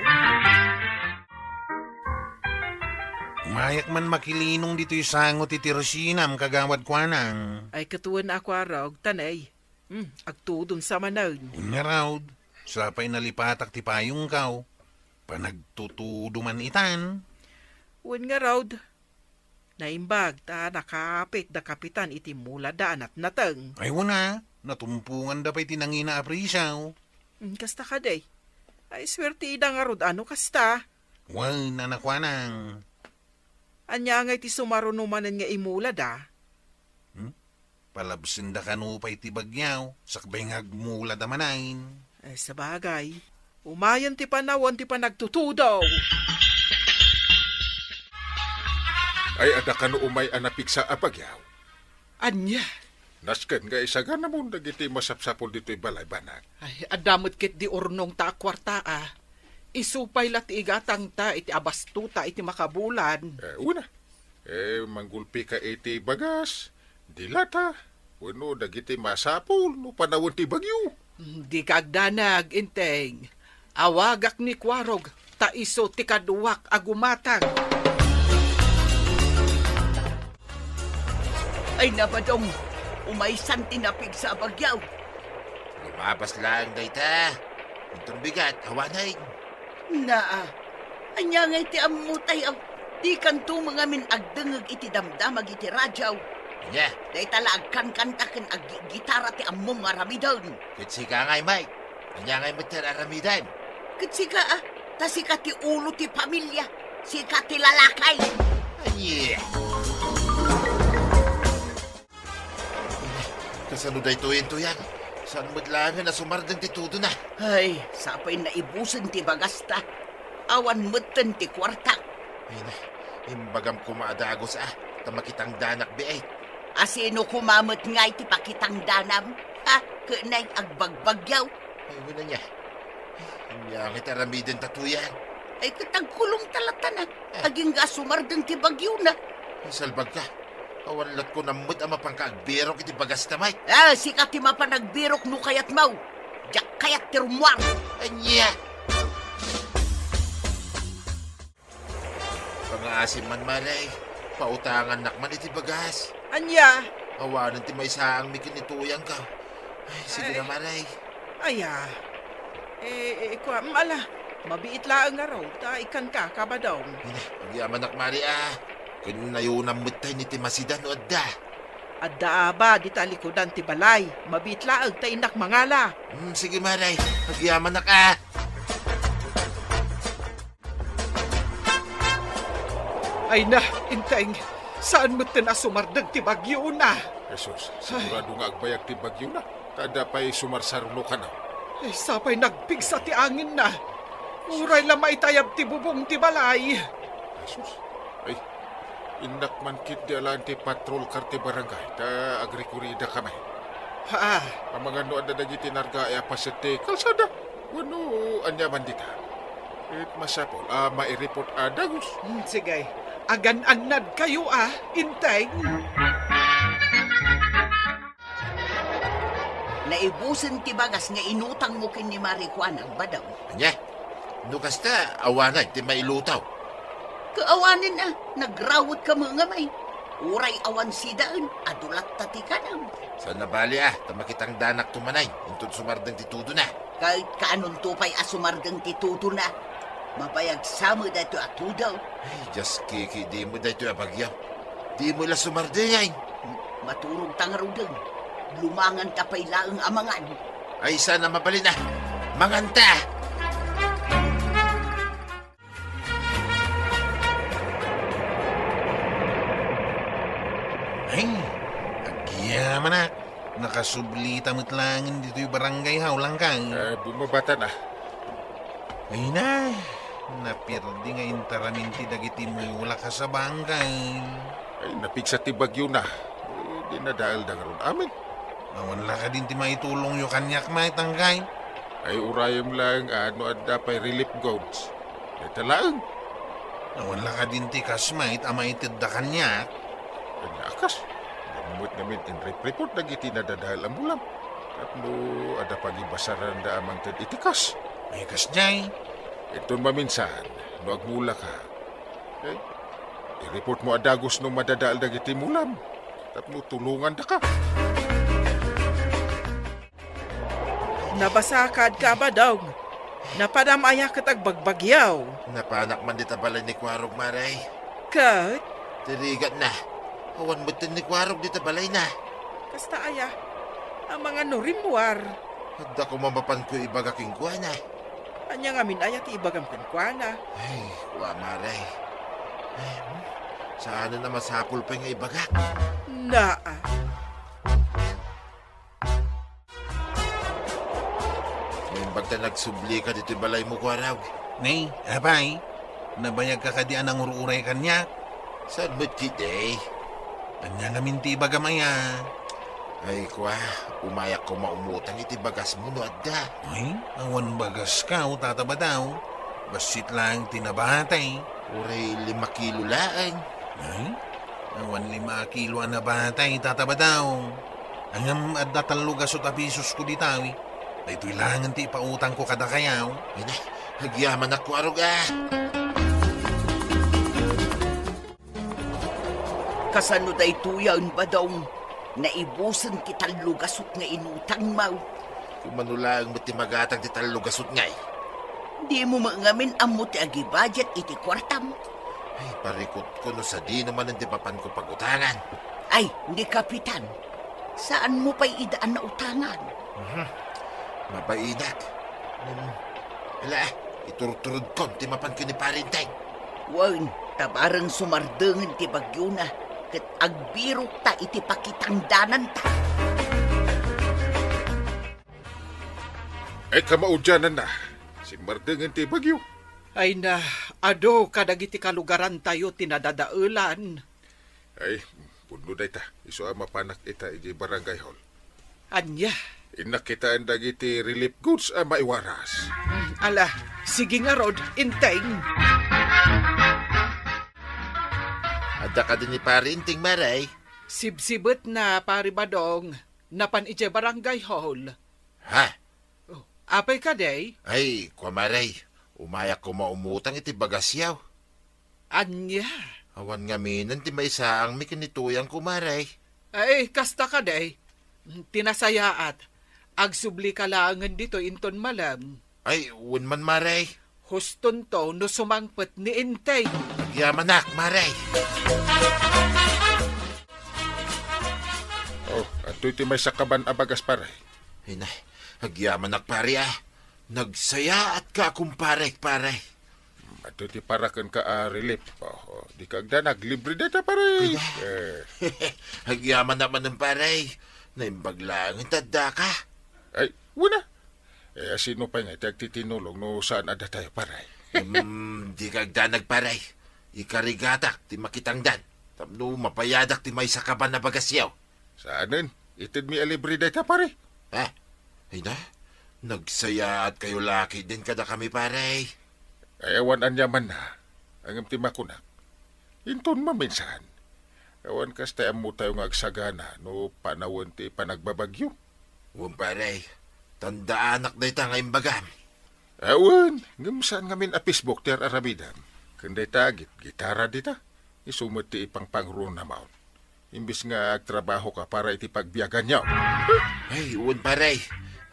Umayak man makilinong ditoy sango ti tirsinam, Kagawad Kuanang. Ay, ket wen a, Kuarog, tanay. Hmm, agtudom sa manen. Wen ngarud, sapay nalipatak ti payongko. Panagtutudo man itan. Wen ngarud, naimbag ta nakapit da Kapitan iti mulada a natnateng. Ay, wen a, natumponganda pay ti nangina a presio. Hmm, kasta kadi. Ay, suerte ida ngarud a no kasta. Wen a, Kuanang. Ania ngay ti sumaruno manen nga imulada? Hmm? Palabsenda kano pay ti bagyo, sakbay nga agmulada manen. Eh, sabagay, umayen ti panawen ti panagtutudo. Ay, adda kano umay a napigsa a bagyo? Ania? Nasken nga isaganamon dagiti masapsapul ditoy balay, Banag. Ay, adda met ketdi urnongta a kuarta a. Isu pay la ti igatangta iti abastota iti makabulan. Eh, wen a. Eh, manggulpika iti bagas, dilata, wenno dagiti masapul no panawen ti bagyo. Hmm, dika agdanag, Enteng. Awagak ni Kuarog, ta isu ti kaduak a gumatang. Ay, Badong, umaysan ti napigsa a bagyo. Lumabas laeng dayta. Inton bigat, awanen. Naa, ania ngay ti ammotayo? Dikanto ngamin agdengngeg iti damdamag iti radio. Ania? Dayta la agkankanta ken aggitara ti ammom nga aramiden. Ket sika ngay, Mike? Ania ngay met ti aramidem? Ket sika a, ta sika ti ulo ti pamilia, sika ti lalaki. Ania? Kasano daytoyen, Tuyang? Saan met laengen a sumardeng ti tudona? Ay, sapay naibusen ti bagasta. Awan metten ti kuarta. Ay na, imbagam koma a dagus a, ta makitangdanak biit. A sino koma met ngay ti pakitangdanam? Ha? Ket nay agbagbagyo? Ay, wen ania. Ania ngay ti aramidenta, Tuyang? Ay, ket agkulongta latta. Ah. Agingga a sumardeng ti bagyona. Ay, salbagka. Awan latko nammet a mapanka agbirok iti bagasta, Mike. Ah, sika ti mapan agbirok no kayatmo. Diak kayat ti rummuar. Ania? Pangaasim man, Mare. Pautangannak man iti bagas. Ania? Awanen ti maisaangmi ken ni Tuyangko. Ay, sige na, Mare. Aya. Eh, eh, kua, mm, ala, mabiit laeng ngarud, ta ikkanka, Badong. Ina, agyamanak, Mare, a. Ken nayonam met tay ni ti masida no adda. Adda aba, dita likudan ti balay. Mabiit laeng, ta innak mangala. Hmm, sige, Mare. Agyamanak, a. Ay na, Inteng, saan metten a sumardeng ti bagyona. Jesus, sigurado nga agbayag ti bagyona. Ta adda pay sumarsaruno kano. Ay, sapay nagpigsa ti angenna. Uray la maitayab ti bubong ti balay. Jesus. Ay, innak man ketdi alan ti patrol car ti barangay, ta agrikuridakami. Ha? Amangan no adda dagiti nargaay a paset ti kalsada. Wenno ania man dita. Ket masapul a maireport a dagus. Hmm, sige. Agan-annadkayo a, Inteng. Naibusen ti bagas nga inutangmo ken ni Mari Kuanang, Badong. Ania? No kasta, awanen ti mailutaw. Kaawanen a, nagrawet ka mengamay. Uray awan sidaen, adu latta ti kanam. Saan a bali a, ta makitangdanak tumanay, inton sumardeng ti tudona. Ket kaanonto pay a sumardeng ti tudona? Mabayag sa met daytoy a tudo. Ay, dias kiki, dimo daytoy a bagyo. Dimo la sumardeng ay. Maturog ta ngaruden. Lumanganta pay laeng a mangan. Ay, saan a mabalin a. Manganta! Ay, agyamanak. Nakasublita met laengen ditoy barangay hall, Langkang. Eh, bumabatan a. Ay na, napirdi nga intaramin ti dagiti mulak a sabangkay. Ay, napigsa ti bagyona. Eh, dinadaelda ngarud amin. Awan la kadin ti maitulongyo kaniak, Mari, Langkang. Ay, urayem laeng a no adda pay relief goods. Dayta laeng. Awan la kadin ti kas, Mari, a maitedda kaniak. Ania a kas? Nammet ngamin inrep-report dagiti nadadael a mulam. Tapno adda pagibasaranda a mangted iti kas. Ay, kasdiay. Inton maminsan, no agmulaka, eh, i-report mo a dagus no madadael dagiti mulam. Tapno tulongandaka. Nabasakadka, Badong. Napanam aya ket agbagbagyaw? Napanak man dita balay ni Kuarog, Mari. Ket? Ti rigatna. Awan metten ni Kuarog dita balayna. Kasta aya? Amangan no rimmuar. Adda koma mapanko ibaga kenkuana. Ania ngamin aya ti ibagam kenkuana? Ay, kua, Mari. Ay, hmm. Saanen a masapul pay nga ibagak. Naa. Naimbag ta nagsublika ditoy balaymo, Kuarog. Nay, apay, nabayagka kadi a nangur-uray kaniak? Saan met ketdi? Ania ngamin ti ibagam aya? Ay, kua, umayak koma umutang iti bagasmo no adda. Ay, awan bagaska, o Tata Badong. Bassit laeng ti nabatay. Uray lima kilo laeng. Ay, awan lima a kilo a nabatay, Tata Badong. Ngem adda tallo gasut a pisosko ditawi. Daytoy laengen ti ipautangko kadakayo. Ay na, agyamanak, Kuarog a. Kasano daytoyen, Badong? Naibusen ti tallo gasut nga inutangmo. Kumano laeng met ti magatang ti tallo gasut ngay? Dimo met ngamin ammo ti agibajet iti kuartam? Ay, parikutko no sadino manen ti mapanko pagutangan. Ay, ni Kapitan, saanmo pay ida a nautangan? Mhm. Mabainak. Hmm. Ala, iturturodkon ti mapan ken ni Pari Enteng. Wen, ta bareng sumardengen ti bagyona, ket agbirokta iti pakitangdananta. Ay, kamaudiananna, simmardengen ti bagyo. Ay na, adu kadagiti kalugarantayo ti nadadaelan. Ay, pudno dayta. Isu a mapanak ita idiay barangay hall. Ania? Innak kitaen dagiti relief goods a maiwaras. Mm, ala, sige ngarud, Enteng. Adda kadi ni Pari Enteng, Mari? Sibsibetna, Pari Badong. Napan idiay barangay hall. Ha? Oh, apay kadi? Ay, kua, Mari. Umayak koma umutang iti bagasyo. Ania? Awan ngaminen ti maisaangmi ken ni Tuyangko, Mari. Ay, kasta kadi. Ti nasayaat, agsublika laengen ditoy inton malem. Ay, wen man, Mari. Hustonto no sumangpet ni Enteng. Agyamanak, Mari. Oh, adtoy ti maysa kaban a bagas, Pari. Ay na, agyamanak, Pari, a. Nagsayaatka, kumparek, Pari. Adtoy ti para kenka a relief. Oh, oh, dika agdanag, libre dayta, pare. Ay, na. Eh. Agyamanak manen, pare. Naimbag laeng ti addaka. Ay, wen a. Eh, asino pay ngay ti agtitinulong no saan a datayo, pare? Hmm, dika agdanag, pare. Ikarigatak ti makitangdan. Tapno mapayadak ti maysa kaban a bagasyo. Saanen, itedmi a libre dayta, pare. Ah, ay na, nagsayaatkayo la ketdin kadakami, pare. Ay, awan aniamanna, ngem ti makunak, inton maminsan, awan kas ti ammotayo nga agsagana no panawen ti panagbabagyo. Wen, pare, tandaanak dayta nga imbagam. Awan, ngem saan ngamin a Facebook ti ar-aramidam. Ken dayta gitgitara dita, isu met ti ipangpangrunam. Imbes nga agtrabahoka para iti pagbiaganyo. Ay, wen, pare.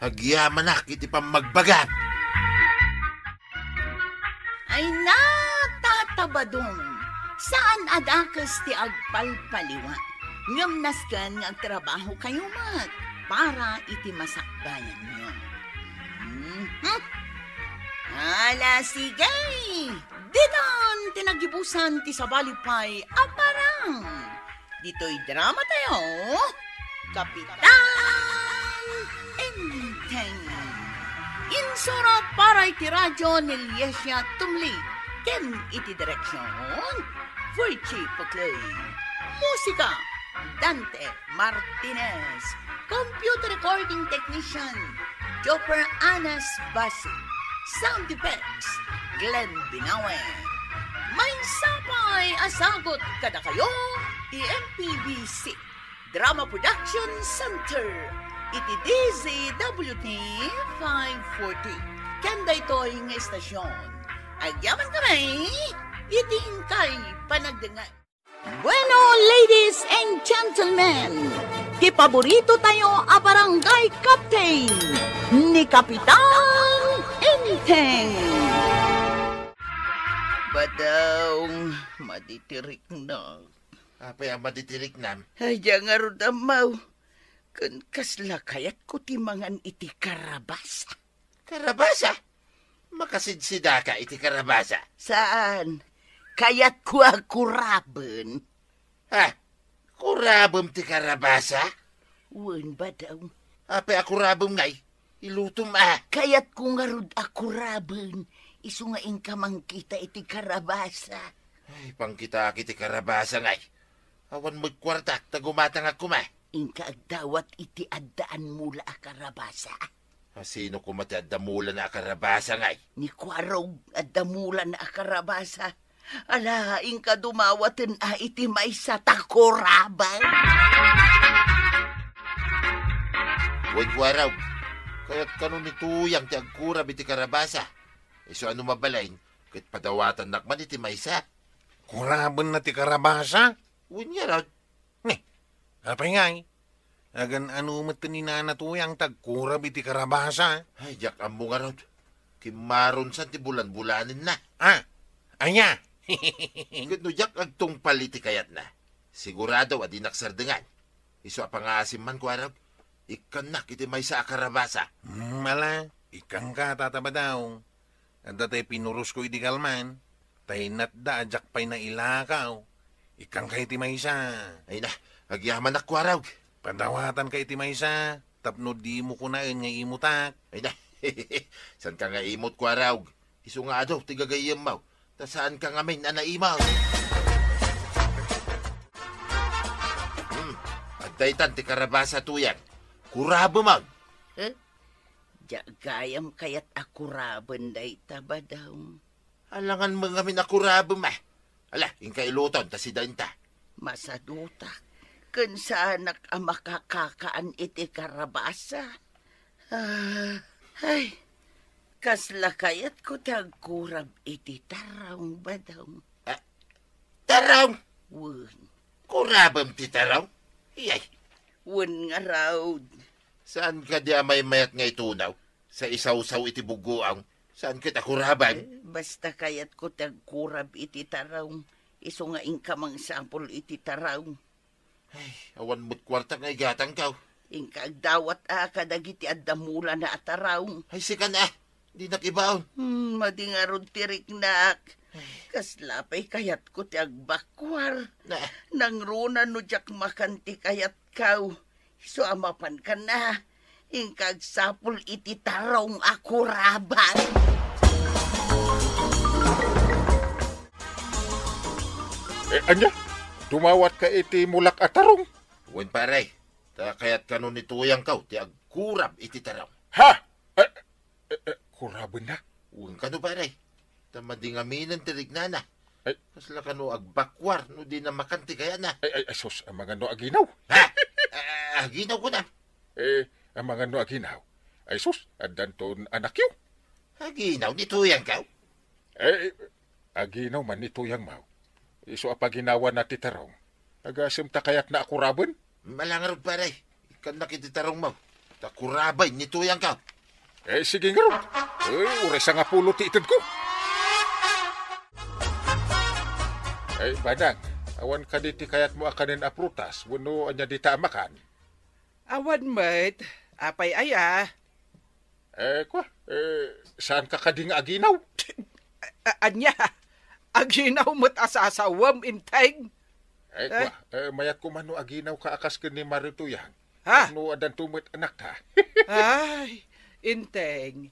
Agyamanak iti pammagbagam. Ay, na, Tata Badong, saan a dakes ti agpalpaliwa. Ngem nasken nga agtrabahokayo met para iti masakbayanyo. Mhm. Ala, sige! Ditan ti nagibusan ti sabali pay a parang. Ditoy drama tayo, Kapitan Enteng. Insurat para iti radyo ni Liesia Tumli ken iti direksyon, Virgie Puclay. Musika, Dante Martinez. Computer recording technician, Jopper Anas Basi. Sound effects, Glenn Binawe. Maysa pay a sagut kadakayo ti M P B C Drama Production Center iti D Z W T five forty. Ken daytoy nga istasyon, agyaman kami iti inkay panagdengngeg. Bueno, ladies and gentlemen, ti paborito tayo a barangay captain ni Kapitan Enteng. Badong, maditiriknak. Apay a maditiriknam? Ay, diak ngarud ammo. Ken kasla kayatko ti mangan iti karabasa. Karabasa? Makasidsidaka iti karabasa? Saan. Kayatko a kuraben. Ha? Kurabem ti karabasa? Wen, Badong. Apay a kurabem ngay? Ilutom a. Kayatko ngarud a kuraben. Isu nga inka mangkita iti karabasa. Ay, pangkitaak iti karabasa ngay. Awan met kuartak ta gumatangak koma. Inka agdawat iti adda a mula a karabasa. A, sino koma ti adda mulana a karabasa ngay? Ni Kuarog adda mulana a karabasa. Ala, inka dumawaten a iti maysa ta kuraben. Wen, Kuarog, kayat kano ni Tuyang ti agkurab iti karabasa. Isu a no mabalin, ket padawatannak man iti maysa. Kurabenna ti karabasa? Wen ngarud. Ni, apay ngay? Agan-ano met ni Nana Tuyang ti agkurab iti karabasa? Ay, diak ammo ngarud. Kimmarunsan ti bulan-bulanenna. Ah, ania? Ket no diak agtungpal iti kayatna, sigurado a dinak sardengan. Isu a pangaasim man, Kuarog, ikkannak iti maysa a karabasa. Hmm, ala, ikkanka, Tata Badong. Adda tay pinurosko idi kalman, ta inatda a diak pay nailakaw. Ikkanka iti maysa. Ay na, agyamanak, Kuarog. Padawatanka iti maysa, tapno dimo kunaen nga imutak. Ay na, saanka nga imut, Kuarog. Isu nga adu ti gagayyemmo, ta saanka ngamin a naimut. Hmm, adda itan ti karabasa, Tuyang. Kurabem. Eh? Diak gayam kayat a kuraben dayta, Badong. Alangan met ngamin a kurabem, a. Ala, inka iluton ta sida inta. Masadutak, ken saanak a makakakaan iti karabasa. Ah, ay, kasla kayatko ti agkurab iti tarong, Badong. Ah, tarong? Wen. Kurabem ti tarong? Iyay. Wen ngarud. Saan kadi a maymayat nga itunaw? Sa isawsaw iti bugoang, saan ket a kuraben? Eh, basta kayatko ti agkurab iti tarong. Isu nga inka mangsapul iti tarong. Ay, awan met kuartak nga igatangkaw. Inka agdawat a kadagiti adda mulana a tarong. Ay, sikan a, dinak ibaon. Hmm, madi ngarud ti riknak. Kasla pay kayatko ti agbakuar. Ah. Nangruna no diak makan ti kayatko. Isu a mapankanna, inka agsapul iti tarong a kuraban. Eh, ania? Dumawatka iti mulak a tarong? Wen, pare. Ta kayat kano ni Tuyangko ti agkurab iti tarong. Ha? Eh, eh, eh, kurabenna? Wen kano, pare. Ta madi nga minen ti rignana. Ay. Kasla kano agbakuar no di na makan ti kayatna. Ay, ay, ay, sus, amangan no aginaw. Ha? Ah, aginaw ko na. Eh, amangan no aginaw. Ay, sus, addanton anakyo. Aginaw ni Tuyangko? Eh, aginaw man ni Tuyangmo. Isu a paginawana ti tarong. Agasem ta kayatna a kuraben? Ala ngarud, pare. Ikkannak iti tarongmo. Ta kuraben ni Tuyangko. Eh, sige ngarud. Eh, uray sangapulo ti itedko. Eh, Badang, awan kadi ti kayatmo a kanen a prutas, wenno ania dita a makan? Awan met. Apay aya? Eh, kua, eh, saanka kadi nga aginaw? A-, ania? Aginaw met a sasawem, Enteng? Eh, kua, eh, mayat koma no aginawka a kas ken ni Mari Tuyang. Ha? No addanto met anakta. Ay, Enteng,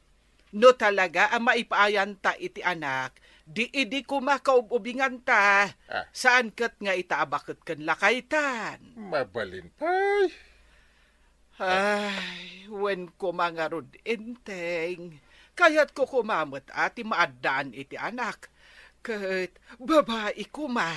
no talaga a maipaayanta iti anak, di idi koma kaub-ubinganta. Ah. Saan ket nga ita a baket ken lakaytan. Mabalin pay. Ay, wen koma ngarud, Enteng. Kayatko koma met a ti maaddaan iti anak. Ket babai koma.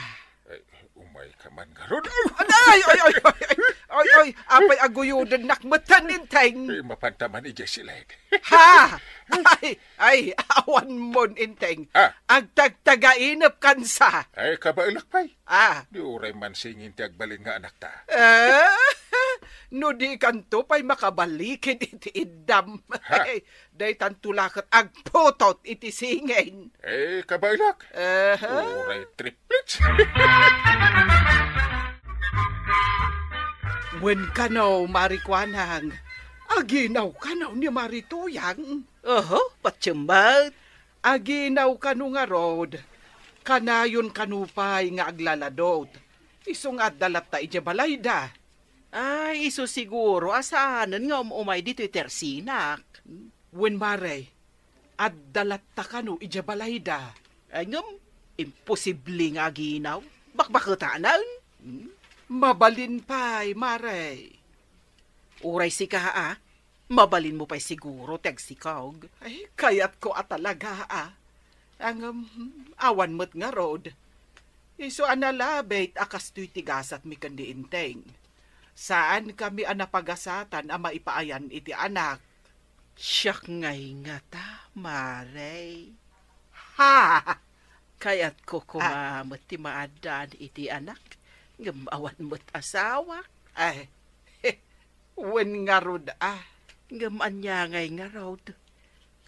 Ay, umayka man ngarud. Ay, ay, ay, ay, ay, ay, ay, apay aguyodennak metten, Enteng? Eh, mapanta man idiay siled. Ha? Ay, ay, awan mon, Enteng. Ah. Agtagtagainep kansa. Ay, kabaelak pay. Ah. Di uray mansingin ti agbalin nga anakta. Eh? No di kanto pay makabalikid iti iddam. Ha? Daytanto la ket agputot iti singin. Eh, kabaelak. Aha. Uray triplets. Wen kano, Mari Kuanang, aginaw kano ni Mari Tuyang? Oho, patiem met. Aginaw kano ngarud, kanayon kano pay nga aglaladot. Isu nga adda latta idiay balayda. Ay, isu siguro a saanen nga um-umay ditoy tersinak. Wen, Mare, adda latta kano idiay balayda? Ay, ngem, imposible nga aginaw. Bakbaketanen. Hmm? Mabalin pay, Mare. Uray sika, a, mabalinmo pay siguro ti agsikog. Ay, kayatko a talaga, a. Ngem, awan met ngarud. Isu a nalabit a kastoy ti gasatmi ken ni Enteng. Saankami a napagasatan a maipaayan iti anak. Siak ngay ngata, Mare. Ha! Kayatko koma met ti maaddaan iti anak, ngem awan met asawa. Ay, wen ngarud, a. Ngem ania ngay ngarud?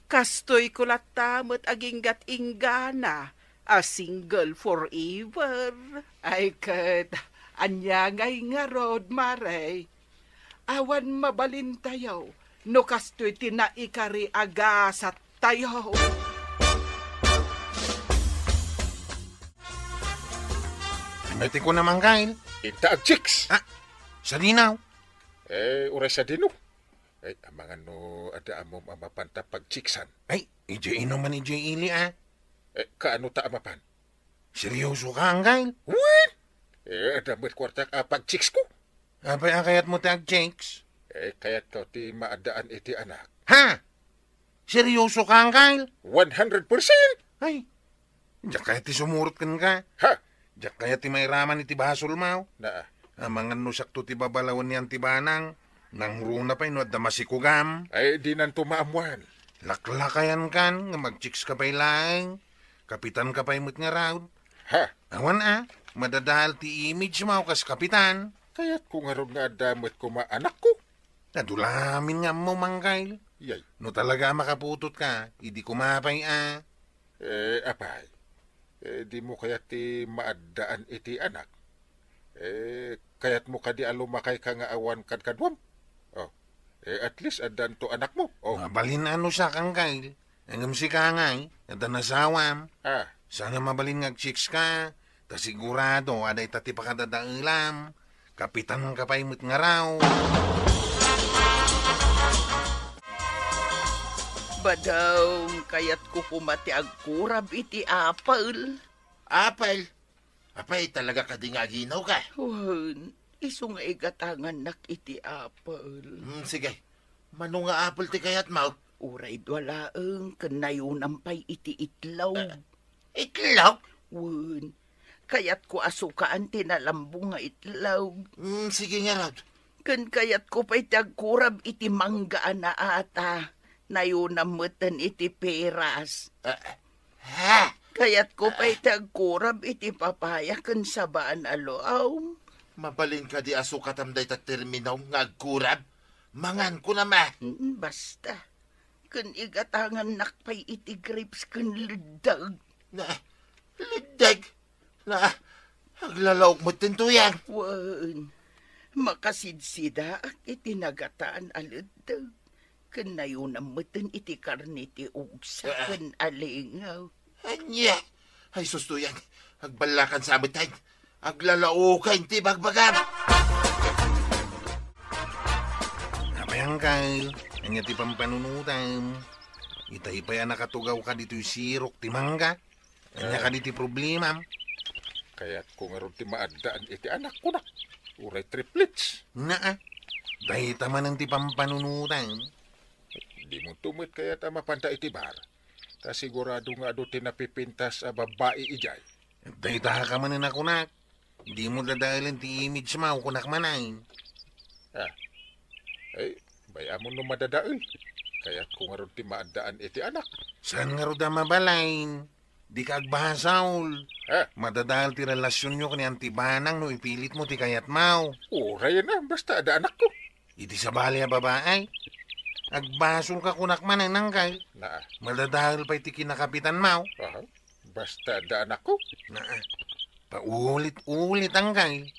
Kastoyko latta met aginggat inggana a single forever. Ay, ket ania ngay ngarud, Mare? Awan mabalintayo no kastoy ti naikari a gasattayo. Ania ti kuna, Manggail? Inta agchicks. Ah, sadino? Eh, uray sadino. Eh, amangan no adda ammom a mapanta pagchicksan. Ay, idiay ino man idiay ili, a. Eh, kaano ta a mapan? Seryosoka, Anggail? Wen! Eh, adda met kuartak a pagchicksko. Apay a kayatmo ti agchicks? Eh, kayatko ti maaddaan iti anak. Ha? Seryosoka, Anggail? One hundred percent! Ay, diak kayat ti sumurot kenka. Ha? Diak kayat ti mairaman iti basolmo. Naa. Amangan no siakto ti babalawen ni Auntie Banang, nangruna pay no adda masikugam. Ay, dinanto maammuan. Laklakayankan nga magchicks ka pay laeng. Kapitan ka pay met ngarud. Ha? Awan a, madadael ti image mo kas kapitan. Kayatko ngarud nga adda met koma anakko. Adu la amin nga ammo, Manggail. Yay. No talaga a makaputot ka, idi koma pay a. Eh, apay, eh, dimo kayat ti maaddaan iti anak? Eh, kayatmo kadi a lumakay ka nga awan kadkaduam? Oh, eh, at least addanto anakmo. Oh. Mabalin a no siak, Anggail. Ngem sika ngay, adda nasawam. Ah. Sana mabalin nga agchicks ka, ta sigurado a dayta ti pakadadaelam. Kapitan ka pay met ngaraw. Badaw, kayatko koma ti agkurab iti apel. Apel? Apay, talaga kadi nga aginawka? Wen, isu nga igatangannak iti apel. Hmm, sige. Mano nga apel ti kayatmo? Uray dua laeng, ken nayonam pay iti itlog. Ah, itlog? Wen, kayatko a sukaan ti nalambong nga itlog. Hmm, sige ngarud. Ken kayatko pay ti agkurab iti mangga a naata. Nayonam metten iti peras. Ah, ha? Kayatko pay ti agkurab iti papaya ken sabaan a luaw. Mabalin kadi a sukatam dayta termino nga agkurab? Mangan kunam a. Mm, basta. Ken igatangannak pay iti grapes ken leddeg. Na, leddeg? Na, aglalaok met ti tuyang. Wen, makasidsidaak iti nagatan a leddeg. Ken nayonam metten iti karne ti ugsa ken alingaw. Ania? Ay, sus, tuyang. Agballakan sa met, ay. Aglalaokan ti bagbagam. Apay, Angkal, ania ti pampanunotam? Itay pay a nakatugawka ditoy sirok ti mangga. Ania kadi ti problemam? Kayatko ngarud ti maaddaan iti anakko na. Uray triplets. Naa. Dayta manen ti pampanunotam. Dimo to met kayat a mapanta iti bar. Ta sigurado nga adu ti napipintas a babbai idiay. Dayta ka manen a kunak. Dimo dadaelen ti image mo, kunak manen. Ah. Ay, bay-am no madadael. Kayatko ngarud ti maaddaan iti anak. Saan ngarud a mabalin? Dika agbasol. Ha? Madadael ti relasionyo ken ni Auntie Banang no ipilitmo ti kayatmo. Uray na, basta adda anakko. Iti sabali a babae, agbasolka kunak manen, Angkal. Naa. Madadael pay ti kinakapitanmo. Aha. Basta adda anakko. Naa. Paulit-ulit, Angkal.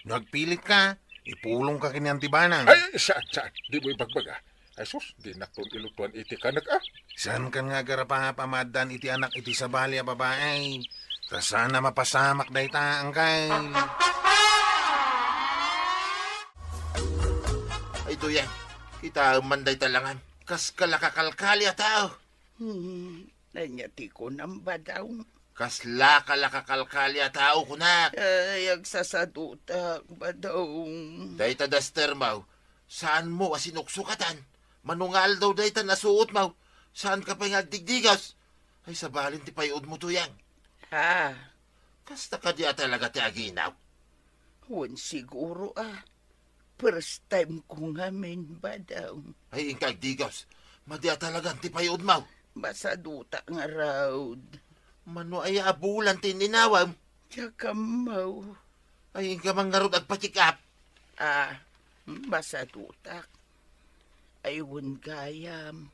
No agpilitka, ipulongka ken ni Auntie Banang. Ay, saan, saan? Dimo ibagbaga. Ay sus, dinakton ilutuan iti kanek, ah. Saankan nga agarapap a maaddaan iti anak iti sabali a babae? Ta saan a mapasamak dayta, Angkal. Ay, tuyang, kitaem man dayta langam. Kas kalakakalkali a tao. Hmm, ania ti kunam, Badaw? Kas lakalakakalkali a tao, kunak. Ay, agsasadutak, Badaw. Dayta daster mo, saanmo a sinuksukatan? Mano nga aldaw dayta nasuot mo, saanka pay nga agdigdigas? Ay, sabalin ti pay-udmo, tuyang. Ah. Kasta kadi a talaga ti aginaw? Wen, siguro, ah. First time ko ngamin, Badaw. Ay, inka agdigas. Madi a talagan ti pay-udmo. Masadutak ngarud. Mano aya a bulan ti ininawam? Diak ammo. Ay, inka man ngarud agpa-check up. Ah, masadutak. Ay, wen gayam.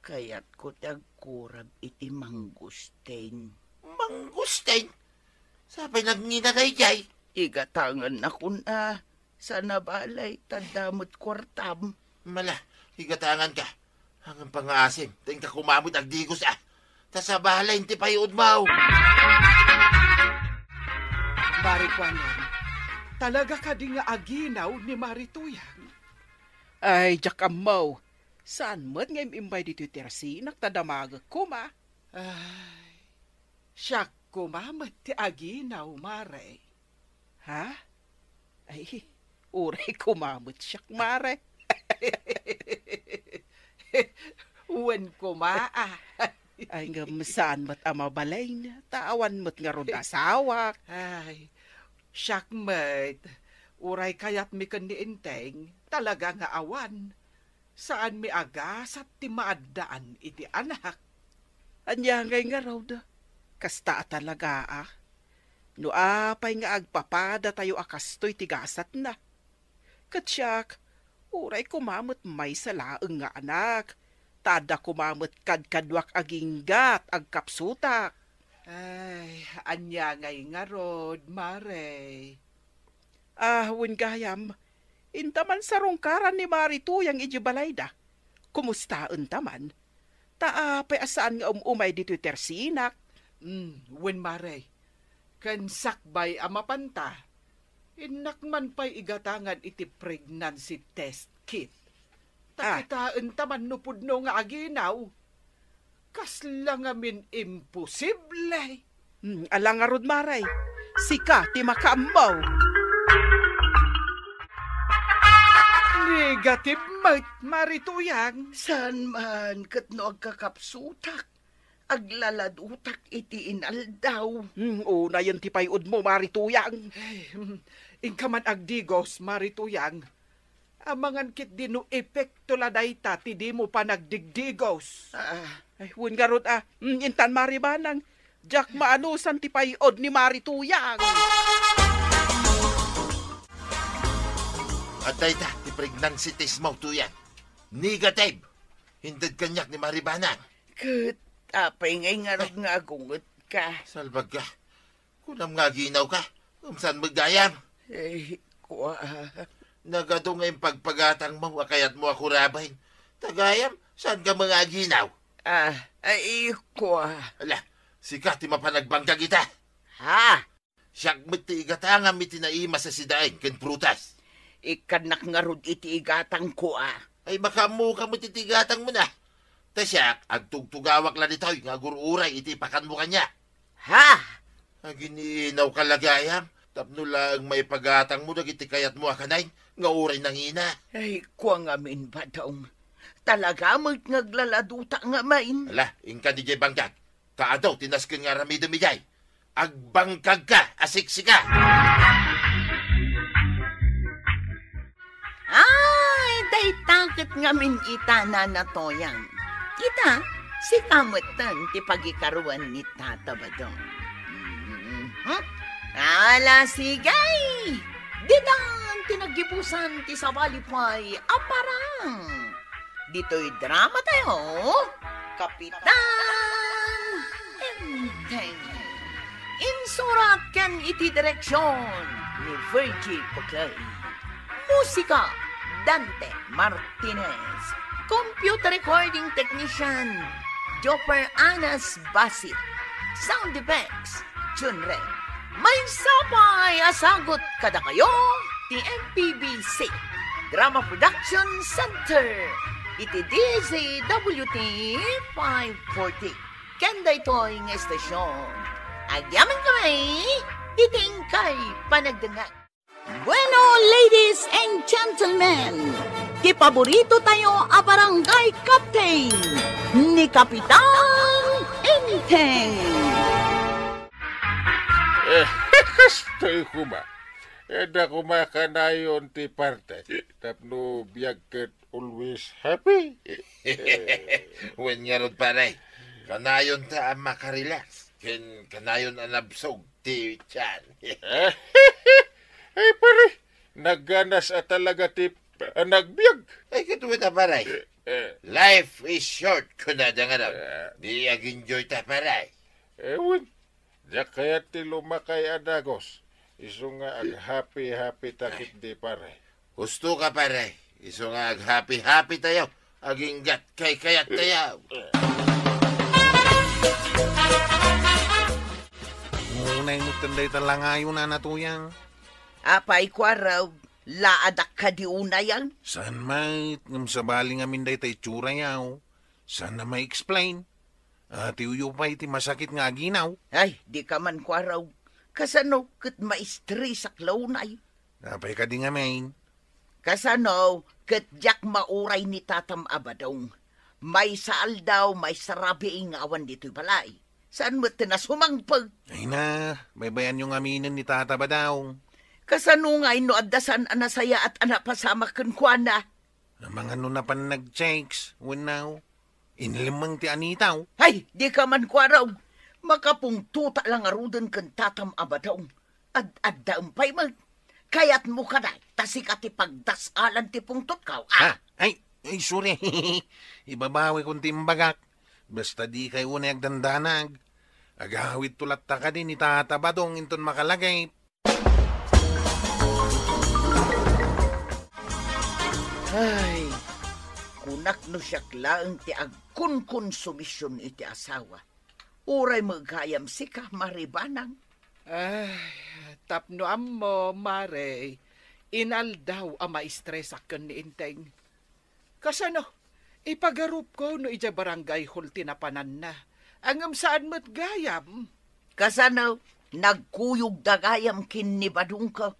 Kayatko ti agkurab iti mangustin. Mangustin? Sapay nagngina daydiay? Igatangannakon a. Saan a balay, ta adda met kuartam. Mala, igatanganka. Ngem pangaasim, ta inka koma met agdigos a. Ta sabali ti pay-udmo. Mari Kuanan, talaga kadi nga aginaw ni Mari Tuyang? Ay, diak ammo. Saan met nga im-imbay ditoy ti rasinak ta damagek koma. Ay, siak koma met ti aginaw, Mare. Ha? Ay, uray koma met siak, Mare. Wen koma, ah. Ay, ngem saan met a mabalin, ta awan met ngarud asawak. Ay, siak met, uray kayatmi ken ni Enteng, talaga nga awan. Saanmi a gasat ti maaddaan iti anak. Ania ngay ngarud? Kasta a talaga a. No apay nga agpapadatayo a kastoy ti gasatna? Ket siak, uray koma met maysa laeng nga anak, ta adda koma met kadkaduak agingga ti agkapsutak. Ay, ania ngay ngarud, Mare? Ah, wen gayam, inta man sarungkaran ni Mari Tuyang idiay balayda. Kumustaenta man? Ta apay a saan nga um-umay ditoy tersinak? Mm, wen, Mare. Ken sakbay a mapanta, innak man pay igatangan iti pregnancy test kit. Ta Ah. kitaenta man no pudno nga aginaw. Kasla ngamin imposible. Hmm, ala ngarud, Mare. Sika ti makaammo. Negative met, Mare Tuyang. Saan man, ket no agkakapsutak, aglaladutak iti inaldaw. Hmm, unayen ti pay-odmo, Mare Tuyang. Ay, hmm, inka man agdigos, Mare Tuyang. Amangan ketdi no epekto la dayta ti dimo panagdigdigos. Ah. Ay, wen ngarud a, mm, intan Mare Banang, diak maanusan ti pay-od ni Mare Tuyang. Adda ita ti pregnancy test mo, Tuyang. Negative. Inted kaniak ni Mare Banang. Ket apay ngay ngarud nga agungetka? Salbag ka. Kunam nga aginaw ka. Ngem saan met gayam? Eh, kua. Nagadu nga impagpagatangmo a kayatmo a kuraben. Ta gayam, saan ka nga aginaw? Ah, ay, kua. Ala, sika ti mapanagbangkag ita. Ha? Siak met ti igatangam iti naimas a sidaen ken prutas. Ikkannak ngarud iti igatang, kua. Ay, makaammo ka met iti igatangmo na. Ta siak, agtugtugawak la ditoy nga agur-uray iti ipakanmo kaniak. Ha? Aginiinaw ka la gayam, tapno laeng maipagatangmo dagiti kayatmo a kanayon nga uray nangina. Ay, kua ngamin, Badong. Talaga met nga aglaladutak ngamin. Ala, inka diay bangkag. Ta adu ti nasken nga aramidem idiay. Agbangkagka a siksika! Ay, dayta ket ngamin ita, Nana Toyang. Ita, sika metten ti pagikaruan ni Tata Badong. Mhm. Ala, sige! Ditan ti naggibusan ti sabali pay a parang. Ditoy drama tayo, Kapitan Enteng. Insurat ken iti direksyon ni Virgie Pacay. Musika, Dante Martinez. Computer recording technician, Jopper Anas Basit. Sound effects, Junren. Maysa pay a sagut kadakayo ti M P B C Drama Production Center iti D Z W T five forty. Ken daytoy nga estasion, agyamankami iti inkay panagdengngeg. Bueno, ladies and gentlemen, ti paborito tayo a barangay captain, ni Kapitan Enteng. Eh, kastoy koma. Adda koma kanayon ti parte. Tapno biag ket always happy. Wen ngarud, pare. Kanayon ta a makarelax. Ken kanayon a nabsog ti tiyan. Ay, pare, naganas a talaga ti panagbiag. Ay, ket wen a, pare. Eh, eh. Life is short, kunada nga daw. Eh. Di ag-enjoy ta, pare. Eh, wen. Diak kayat ti lumakay a dagus. Isu nga aghappy-happy ta ketdi, pare. Husto ka, pare. Isu nga aghappy-happy tayo. Aginggat kaykayat tayo. Unay met dayta langayo, Nana Tuyang. Apay, kuaraw, laadak kadi unayan? Saan met, ngem sabali ngamin dayta itsurayaw. Saan a ma-explain? Atiwyo pay ti masakit nga aginaw. Ay, di ka man kuaraw. Kasano ket maistresak la unay? Apay kadi ngamin? Kasano ket diak mauray ni tatam a badong. Maysa aldaw, maysa rabii nga awan ditoy balay. Saan met ti nasumangpet? Ay na, baybayanyo ngaminen ni tata badong. Kasano ngay no adda saan a nasayaat a napasamak kenkuana? Amangan no napan nag-chicks, wenno inlemmeng ti anitaw. Ay, di ka man kuaraw. Makapungtota la ngaruden ken tatam a badong. Ad-addaem pay met. Kayatmo kadi ta sika ti pagdas-alan ti pungtotko, ah? Ha? Ay, ay, sorry. Ibabawikon ti imbagak. Basta dikay unay agdandanag. Agawidto latta kadi ni Tata Badong inton makalagip. Ay, Kunak no siak laeng ti agkonkonsumision iti asawa. Uray met gayam sika, Mare Banang. Ay, tapno ammo, Mare, inaldaw a maistresak ken ni Enteng. Kasano? Ipagarupko no idiay barangay hall ti napananna. Ngem saan met gayam? Kasano? Nagkuyogda gayam ken ni Badongko.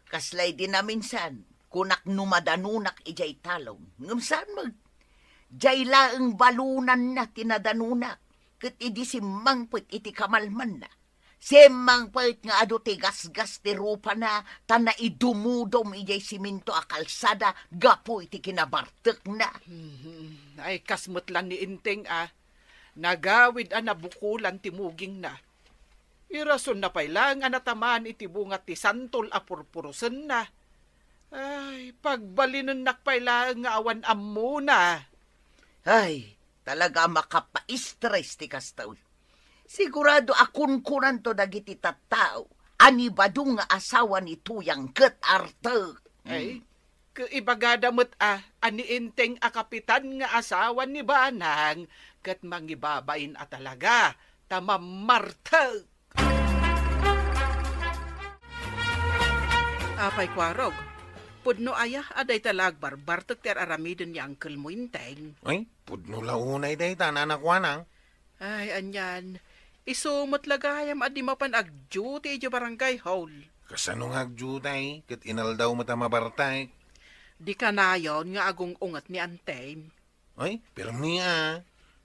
Kasla idi naminsan, kunak no madanunak idiay talon. Ngem saan met? Diay laeng balonanna ti nadanunak, ket idi simmangpet iti kamalmanna, simmangpet nga adu ti gasgas ti rupana ta naidumudom idiay siminto a kalsada gapu iti kinabartekna. Mhm. Ay, kas met la ni Enteng a, nagawid a nabukolan ti mugingna. Irasonna pay laeng a natamaan iti bunga ti santol a purpurusenna. Ay, pagbalinennak pay laeng nga awan ammona. Ay, talaga a makapaistres ti kasta. Sigurado a kunkunanto dagiti tattao a ni Badong nga asawa ni Tuyang ket artek. Ay, mm. Ket ibagada met a, a ni Enteng a kapitan nga asawa ni Banang, ket mangibabain a talaga, ta mammartek. Apay, Kuarog, pudno aya a dayta la agbarbartek ti ar-aramiden ni uncle mo, Enteng? Ay, pudno la unay dayta, Nana Kuanang. Ay, anian, isu met la gayam a di mapan agduty idiay barangay hall. Kasano nga agduty? Ket inaldaw met a mabartek. Di kanayon nga agung-unget ni Antem. Ay, permi a.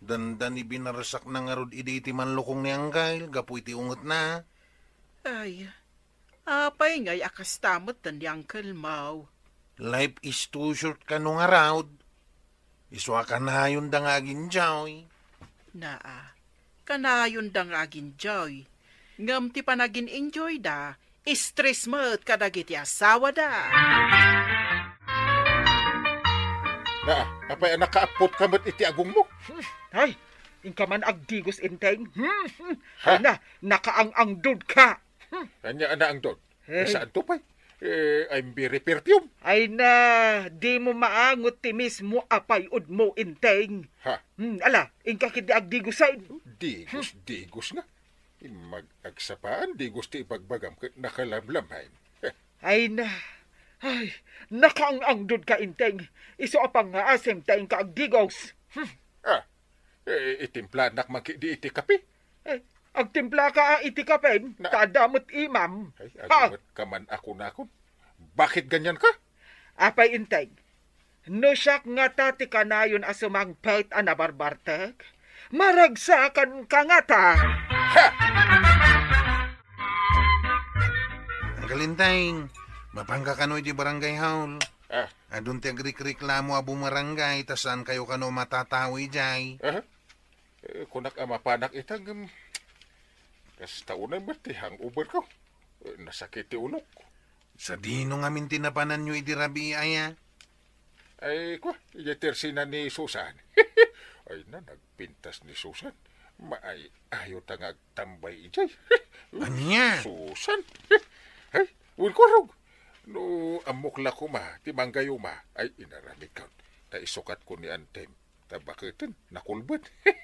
Dandani binarsakna ngarud idi iti manlukong ni Anggail gapu iti ungetna. Ay, apay ngay a kasta met ni Uncle Mau? Life is too short kano ngarud. Isu a kanayonda nga ag-enjoy. Naa, kanayonda nga ag-enjoy. Ngem ti panagin-enjoyda, stress met kadagiti asawada. Naa, apay a nakaappotka met iti agongmo? Hmm, ay, inka man agdigos, Enteng. Hmm, hmm. Ha? Ay na, nakaang-angdodka. Hmm. Ania a naangdod? Eh. Saanto pay? Eh, I'm very perfume. Ay na, dimo maangot ti mismo a pay-odmo, Enteng. Ha? Hmm, ala, inka ketdi agdigosen. Digos, digos nga. Immag-agsapaan, digos ti ibagbagam ket nakalamlamen. Heh. Ay na. Ay, nakaang-angdodka, Enteng. Isu a pangngaasim ta inka agdigos. Hmm. Ah, eh, itimplanak man ketdi iti kape? Eh, agtimplaka a iti kape, na- ta adda met imam. Ay, ha? Agunget ka man a kunakon. Bakit ganyan ka? Apay, Enteng, no siak ngata ti kanayon a sumangpet a nabarbartek, maragsakanka ngata. Ha! Uncle Enteng, mapanka kano iti barangay hall? Ah. Adun ti agrikreklamo a bumarangay ta saankayo kano matatao idiay. Aha. Eh, kunak a mapanak ita, ngem kasta unay met ti hangover ko. Eh, nasakit ti ulok. Sadino ngamin ti napananyo idi rabii aya? Ay, kua, idiay tersina ni Susan. Ay na, nagpintas ni Susan. Maay-ayo ta nga agtambay idiay. Ania? Susan. Ay, wen ko, Rog. No ammok la koma ti manggayuma, ay, inaramidko. Ta isukat ko ni Antem. Ta baketen, nakulbet.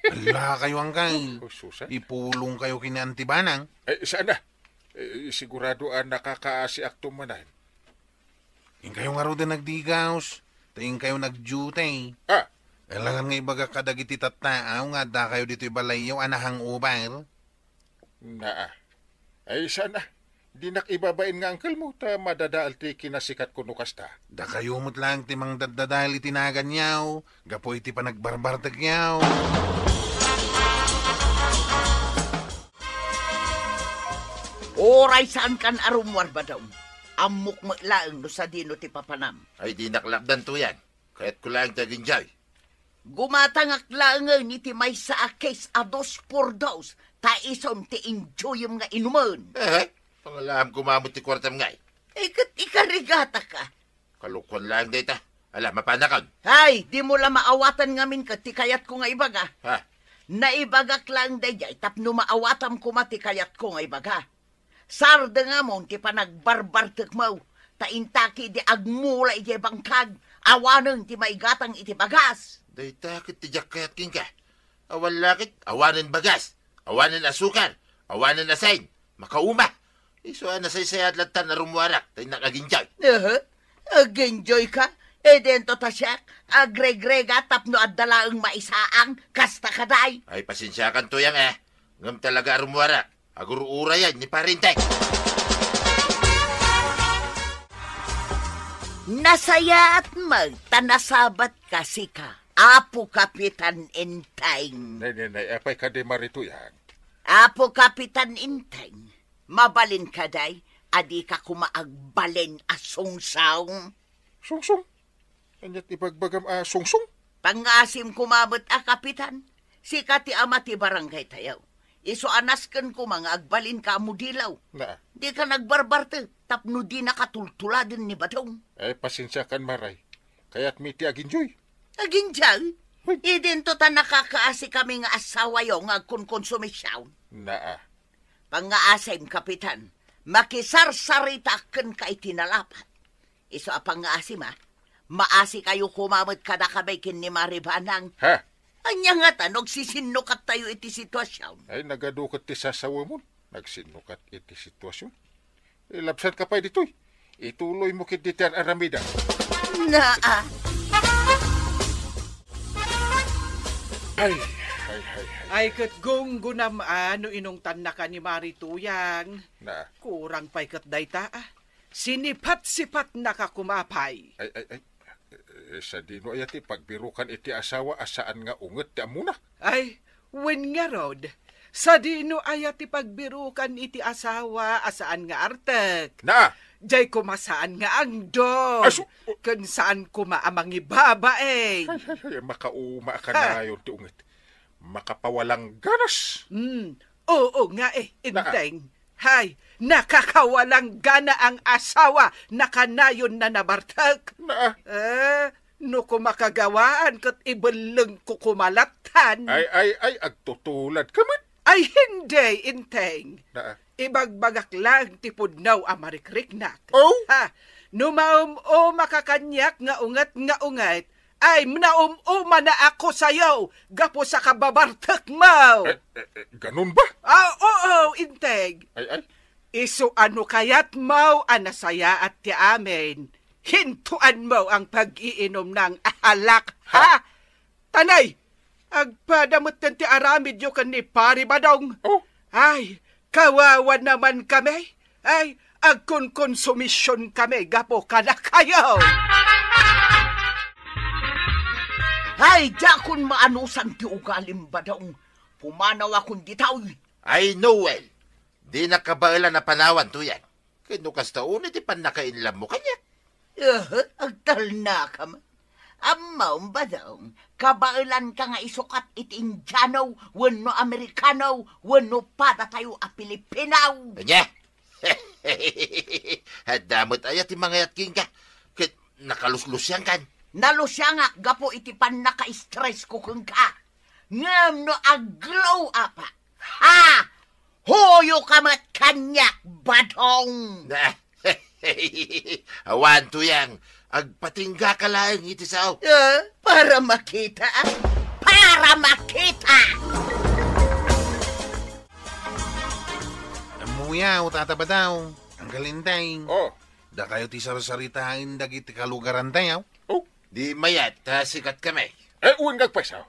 Ala kayo, Angkay. Oh, Susan. Ipulong kayo kini Auntie Banang. Ay, saan na? Eh, sigurado a nakakaasiakto manen. Inkayo ngaruden nagdigaus, ta inkayo nagduty. Ah. Kailangan nga ibagak kadagiti tattaaw nga adda kayo ditoy balayyo a nahangover. Naa. Ay, saan na? Dinak ibabain nga uncle mo, ta madadael ti kinasikat ko no kasta. Dakayo met laeng ti mangdaddadael iti naganyo, gapu iti panagbarbartekyo. Uray saankan a rummuar, Badong. Ammok met laeng no sadino ti papanam. Ay, dinak lapdan tuyan. Kayatko laeng ti aginjay. Gumatangak laengen iti maysa a case a dos por dos, ta isun ti injuyem nga inumen. Eh, pangalaam koma met ti kuartam ngay. Eh, ket ikarigataka. Kalokuan laeng dayta. Ala, mapanakon. Hay, dimo la maawatan ngamin ket ti kayatko nga ibaga. Ha? Naibagak laeng daydiay tapno maawatam koma ti kayatko nga ibaga. Sardengamon ti panagbarbartekmo, ta intaki di agmula idiay bangkag, Awanen ti maigatang iti bagas. Dayta ket ti diak kayat kenka. Awan la ket, awanen bagas, awanen asukar, awanen asin. Makauma. Isu a nasaysayaat latta a rumuarak, ta innak agenjoy. Aha. Agenjoy ka? Idinto ta siak, agregrega tapno adda laeng maisaang, kasta kadi. Ay, pasensiakan, Tuyang, eh. Ngem talaga a rumuarak. Agur-urayan ni Pare Enteng. Nasayaat met ta nasabat ka sika, Apo Kapitan Enteng. Nay, nay, nay, apay kadi, Mare Tuyang? Apo Kapitan Enteng, mabalin kadi a dika koma agbalin a sungsong? Sungsong? Ania ti ibagbagam a sungsong? Pangngaasim koma met a kapitan. Sika ti ama ti barangay tayo. Isu a nasken koma nga agbalinka a mudilaw. Naa. Dika nagbarbartek tapno dinaka tultuladen ni Badong. Eh, pasensiakan, Mare. Kayatmi ti agenjoy. Agenjoy? Uy. Idinto ta nakakaasi kami nga asawayo nga agkonkonsumision. Naa. Pangngaasim, kapitan. Makisarsarita kenka iti nalapat. Isu a pangngaasim, a. Maasikayo koma met kadakami ken ni Mare Banang. Ha? Ania ngata no agsisinnukattayo iti situasion? Ay, nagadu ket ti sasawamon. Nagsinnukat iti situasion. Ilabsanka pay ditoy. Ituloymo ket ditoy ar-aramidem. Naa. Ay, ay, ay, ay. Ay, ket gunggonam a no inungtannaka ni Mare Tuyang. Naa. Kurang pay ket dayta, a. Sinipat-sipatnaka koma pay. Ay, ay, ay. Eh, sadino aya ti pagbirukan iti asawa a saan nga unget ti ammona? Ay, wen ngarud, sadino aya ti pagbirukan iti asawa a saan nga artek? Naa. Jay koma saan nga angdog. Asu- Ken saan koma a mangibabain. Ay, ay, ay, makauma a kanayon ti unget. Makapawalangganas. Hmm. Oo nga, eh, Naa. Enteng. Hay, nakakawalanggana ang asawa, nakanayonna nabartek. Naa. Eh, no koma kagawaan ket ibellengko koma lattan. Ay, ay, ay, agtutuladka met. Ay, hindi, Enteng. Naa. Ibagbagak lang ti pudno a marikriknak. Oh? Ha, no maum-umaka kaniak nga unget nga unget, ay, naum-uma na ako sayo, gapu sa kababartekmo. Eh, eh, eh, ganun ba? Ah, oo, Enteng. Ay, ay. Isu a no kayatmo a nasayaat ti amin, hintuanmo ang pag-iinom ng alak, ha? Ha? Tanay, agpada metten ti aramidyo ken ni Pari Badong. Oh. Ay, kawawa naman kami. Ay, agkonkonsumision kami gapu kadakayo. Ay, diakon maanusan ti ugalim, Badong. Pumanawakon ditoy. Ay, Noel, dinak kabaelan a panawan, Tuyang. Ket no kasta, unay ti pannakainlammo kaniak. Eh, agtalnakam. Ammom, Badong, kabaelanka nga isukat iti Indiano wenno Amerikano wenno padatayo a Pilipino. Ania? Adda met aya ti mangayat kenka ket nakaluslusiangkan. Nalusiangak gapu iti pannaka-stress ko kenka. Ngem no ag-glow up, ha? Huyoka met kaniak, Badong! Awan, Tuyang, agpatinggaka laeng iti sao. Ah, para makita, ah. Para makita! Ammoyo, Tata Badong, Angkel Enteng. Oh. Dakayo ti sarsaritaen dagiti kalugarantayo. Oh. Di mayat ta sikat kami. Eh, wen nga agpayso.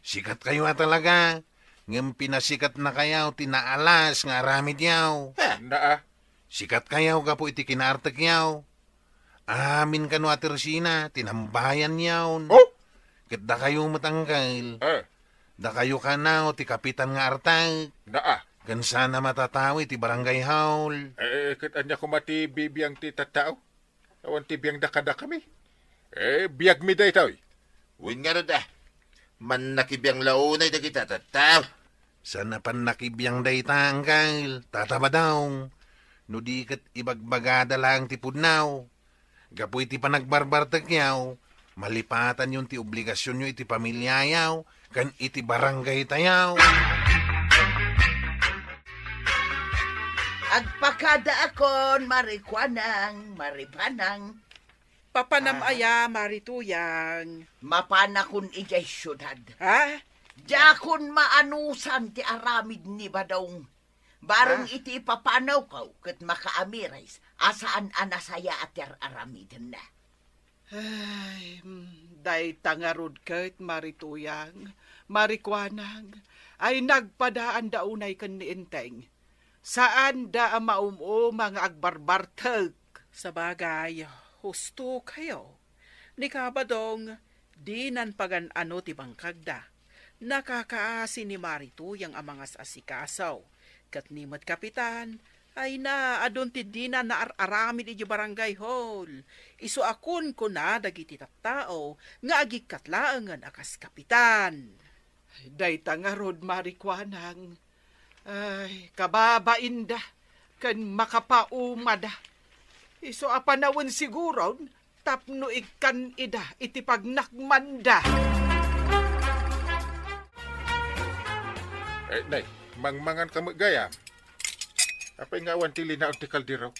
Sikatkayo a talaga, ngem pinasikatnakayo ti naalas nga aramidyo. Ha? Naa. Sikatkayo gapu iti kinaartekyo. Amin kano a Teresina, tinambayanyo. Oh? Ket dakayo met, Angkel. Ah. Dakayo kano ti kapitan nga artek. Naa. Ken saan a matatawi ti barangay hall. Eh, ket ania koma ti bibiang ti tattao? Awan ti biangda kadakami. Eh, biagmi daytoy. Wen ngarud, a. Mannakibiang la unay dagita tattao. Saan a pannakibiang dayta, Angkel, Tata Badong, no di ket ibagbagada laeng ti pudno. Gapu iti panagbarbartekyo, malipatanyon ti obligasionyo iti pamiliayo ken iti barangaytayo. Agpakadaakon, Mari Kuanang, Mari Banang. Apanam Ah. aya, Mari Tuyang? Mapanakon idiay siudad. Ha? Diakon maanusan ti aramid ni Badong. Bareng Ah. iti ipapanawko ket makaamiris a saan a nasayaat ti ar-aramidenna. Ay, mm, dayta ngarud ket, Mari Tuyang, Mari Kuanang, ay nagpadaanda unay ken ni Enteng. Saanda a maum-uma nga agbarbartek. Sabagay, husto kayo. Ni Kabadong, dinan pagan-ano ti bangkagda. Nakakaasi ni Mari Tuyang a mangas-asikaso. Ket ni met Kapitan, ay na, adun ti dina naar-aramid iti barangay hall. Isu a kunkuna dagiti tattao nga agikkat laengen a kas Kapitan. Dayta ngarud, Mari Kuanang. Ay, kababainda ken makapaumada. Isu a panawen siguron tapno ikkan ida iti pagnakmanda. Eh, nay, mangmangan ka met gayam. Apay nga awan ti linaon ti kaldero?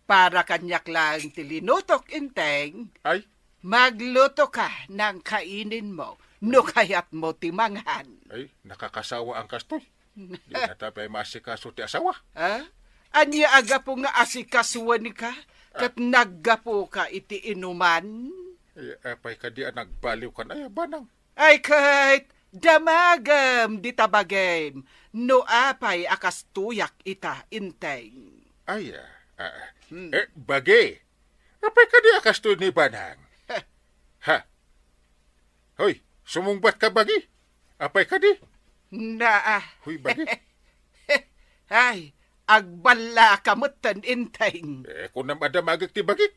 Para kaniak laeng ti linutok, Enteng. Ay? Magluto ka nang kaininmo no kayatmo ti mangan. Ay, nakakasawa ang kastoy. Di na ta pay maasikaso ti asawa. Ha? Ania a gapu nga asikasuenka ket Ah. naggapuka iti inuman? Ay, apay kadi a nagbaliw kan aya, Banang? Ay, ket damagem dita bagim no apay a kastoyak ita, Enteng. Ay, ah, ah. Hmm. Eh, bagi. Apay kadi a kastoy ni Banang? Ha? Hoy, sumungbat ka, bagi? Apay kadi? Naa. Hoy, bagi. Ay, agballa ka metten, Enteng. Eh, kunam a damagek ti bagik.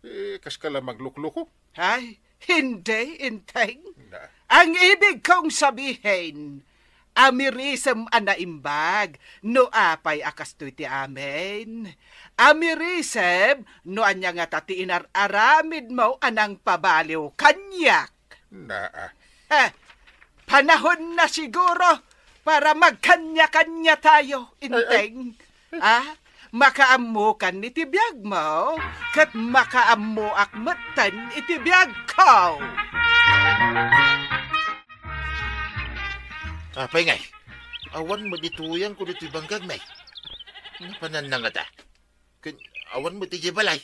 Eh, kas ka la maglukloko. Ay, hindi, Enteng. Na. Ang ibig kong sabihin, amirisem a naimbag no apay a kastoy ti amin. Amirisem no ania ngata ti inar-aramidmo a nangpabaliw kaniak. Naa. Eh, panahon na siguro para magkanya-kanya tayo, Ay, ay. Enteng. Ah, makaammokan iti biagmo, ket makaammoak metten iti biagko. Apay ngay, awan met ni Tuyang ko ditoy bangkag, may. Napananna ngata. Ken awan met idiay balay.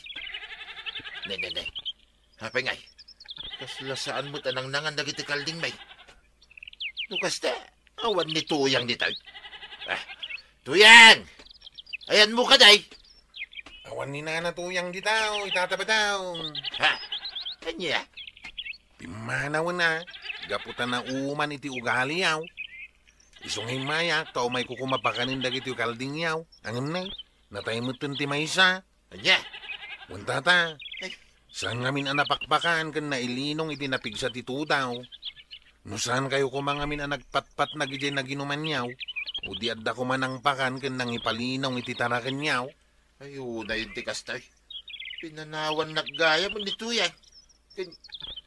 Ne, ne, ne. Apay ngay, kasla saan met a nangnangan dagiti kalding, may. No kasta, awan ni Tuyang ditoy. Ah, Tuyang! Ayanmo kadi? Awan ni Nana Tuyang dita, o itata Badong. Ha? Ania? Pimmanawen a, gapu ta nauman iti ugaliyo. Isu nga immayak, ta umayko koma pakanen dagiti kaldingyo. Ngem nay, natay metten ti maysa. Ania? Wen tata, Ay. Saan ngamin a napakpakan ken nailinong iti napigsa ti tudaw. No saan kayo koma ngamin a nagpatpatnag idiay naginumanyo, o di adda koma nangpakan ken nangipalinong iti tarakenyo. Ay, unayen ti kasta. Pinanawannak gayam ni Tuyang. Ken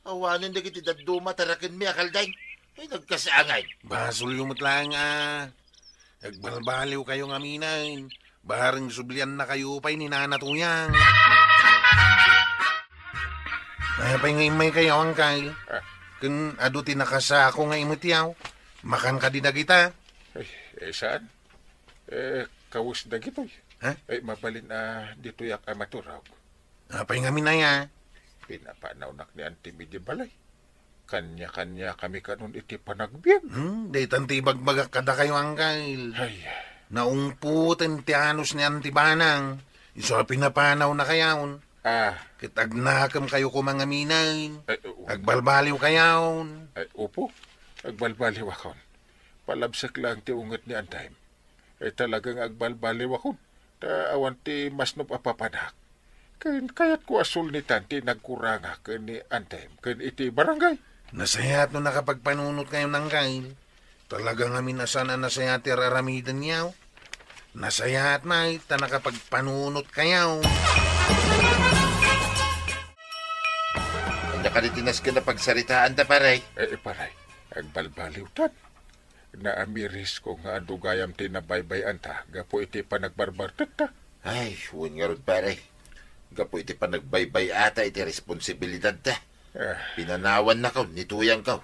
awanen dagiti dadduma a tarakenmi a kalding. Ay, nagkasangay. Basolyo met laeng a agbalbaliw kayo ngamin. Bareng sublianna kayo pay ni Nana Tuyang. Apay nga immay kayo, Angkay? Ah. Ken adu ti nakasako nga imetyaw. Makan kadi dagita? Ay, eh, saan? Eh, kawes dagitoy. Ha? Eh, mabalin a ditoyak a maturog. Apay ngamin aya? Pinapanawnak ni Auntie Midi balay. Kanya-kanya kami kanon iti panagbiag. Hmm, daytan ti ibagbagak kadakayo, Angkay. Ay. Naungpoten ti anus ni Auntie Banang. Isu a pinapanawna kayon. Ah. Ket agnakem kayo koma ngamin. Ay, u- Agbalbaliw kayon. Ay, upo. Agbalbaliw akon. Palabsek laeng ti unget ni Antayem. Eh, talaga nga agbalbaliw akon. Ta awan ti masnop a papanak. Ken kayatko a sulnitan ti nagkurangak ken ni Antayem ken iti barangay. Nasayaat no nakapagpanunot kayo, Angkay. Talaga ngamin a saan a nasayaat ti ar-aramidenyo. Nasayaat met ta nakapagpanunot kayo. Ania kadi ti nasken a pagsaritaanda, pare? Eh, eh, pare, agbalbaliwtan. Naamirisko nga adu gayam ti nabaybay-anta gapu iti panagbarbartekta. Ay, wen ngarud, pare. Gapu iti panagbaybay-ata iti responsibilidadta. Ah. Pinanawannakaw ni tuyangkaw.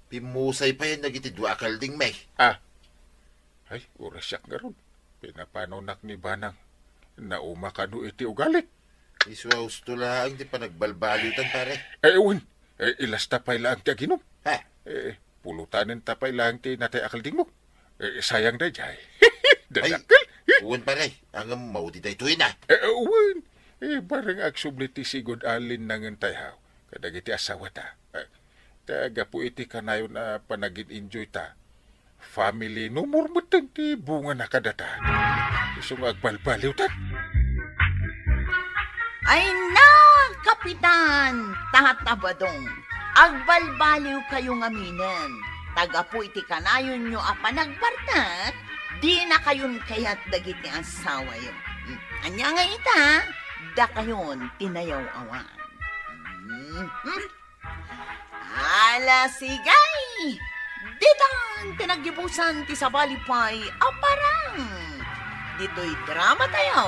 Pimmusay payen dagiti dua a kaldingmi. Ah. Ay, uray siak ngarud. Pinapanonak ni Banang. Nauma kano iti ugalik. Isu a husto laeng ti panagbalbaliwtan, pare. Ay, wen. Ay, ilasta pay laeng ti aginom. Ha? Eh, pulutanenta pay laeng ti natay a kaldingmo. Eh, sayang daydiay. Ay, dadakkel. Wen, pare. Ngem maudi daytoy na. Eh, wen. Eh, bareng agsubli ti sigud a linnangen tayaw kadagiti asawata. Eh, ta gapu iti kanayon a panagin-enjoyta, family no more metten ti bungana kadata. Isu nga agbalbaliwtan. Ay na, Kapitan Tata Badong, agbalbaliwkayo ngaminen. Ta gapu iti kanayonyo a panagbartek, dinakayon kayat dagiti asawayo. Hmm, ania nga ita, dakayon ti nayaw-awan. Hmm, hmm. Ala, sige! Ditan ti naggibusan ti sabali pay a parang. Ditoy drama tayo,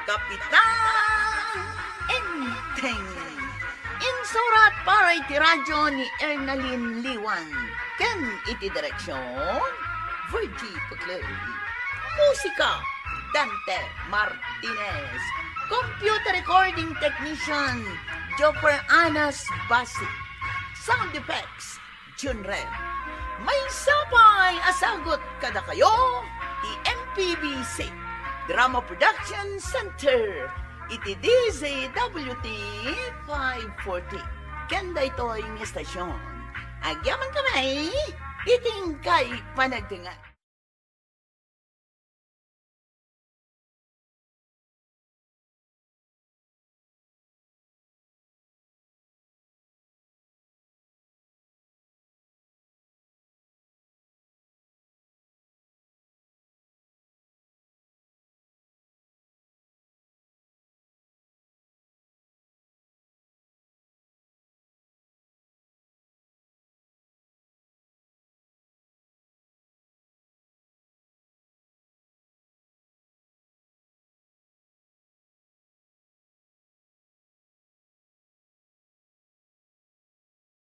Kapitan Enteng. Insurat para iti radyo ni Ernalyn Liwan. Ken iti direksyon, Virgie Paglen. Musika, Dante Martinez. Computer recording technician, Joffer Anas Basi. Sound effects, Jun Ren. Maysa pay a sagut kadakayo ti M P B C Drama Production Center iti D Z W T five forty. Ken daytoy nga estasyon, agyamankami iti inkay panagdengngeg.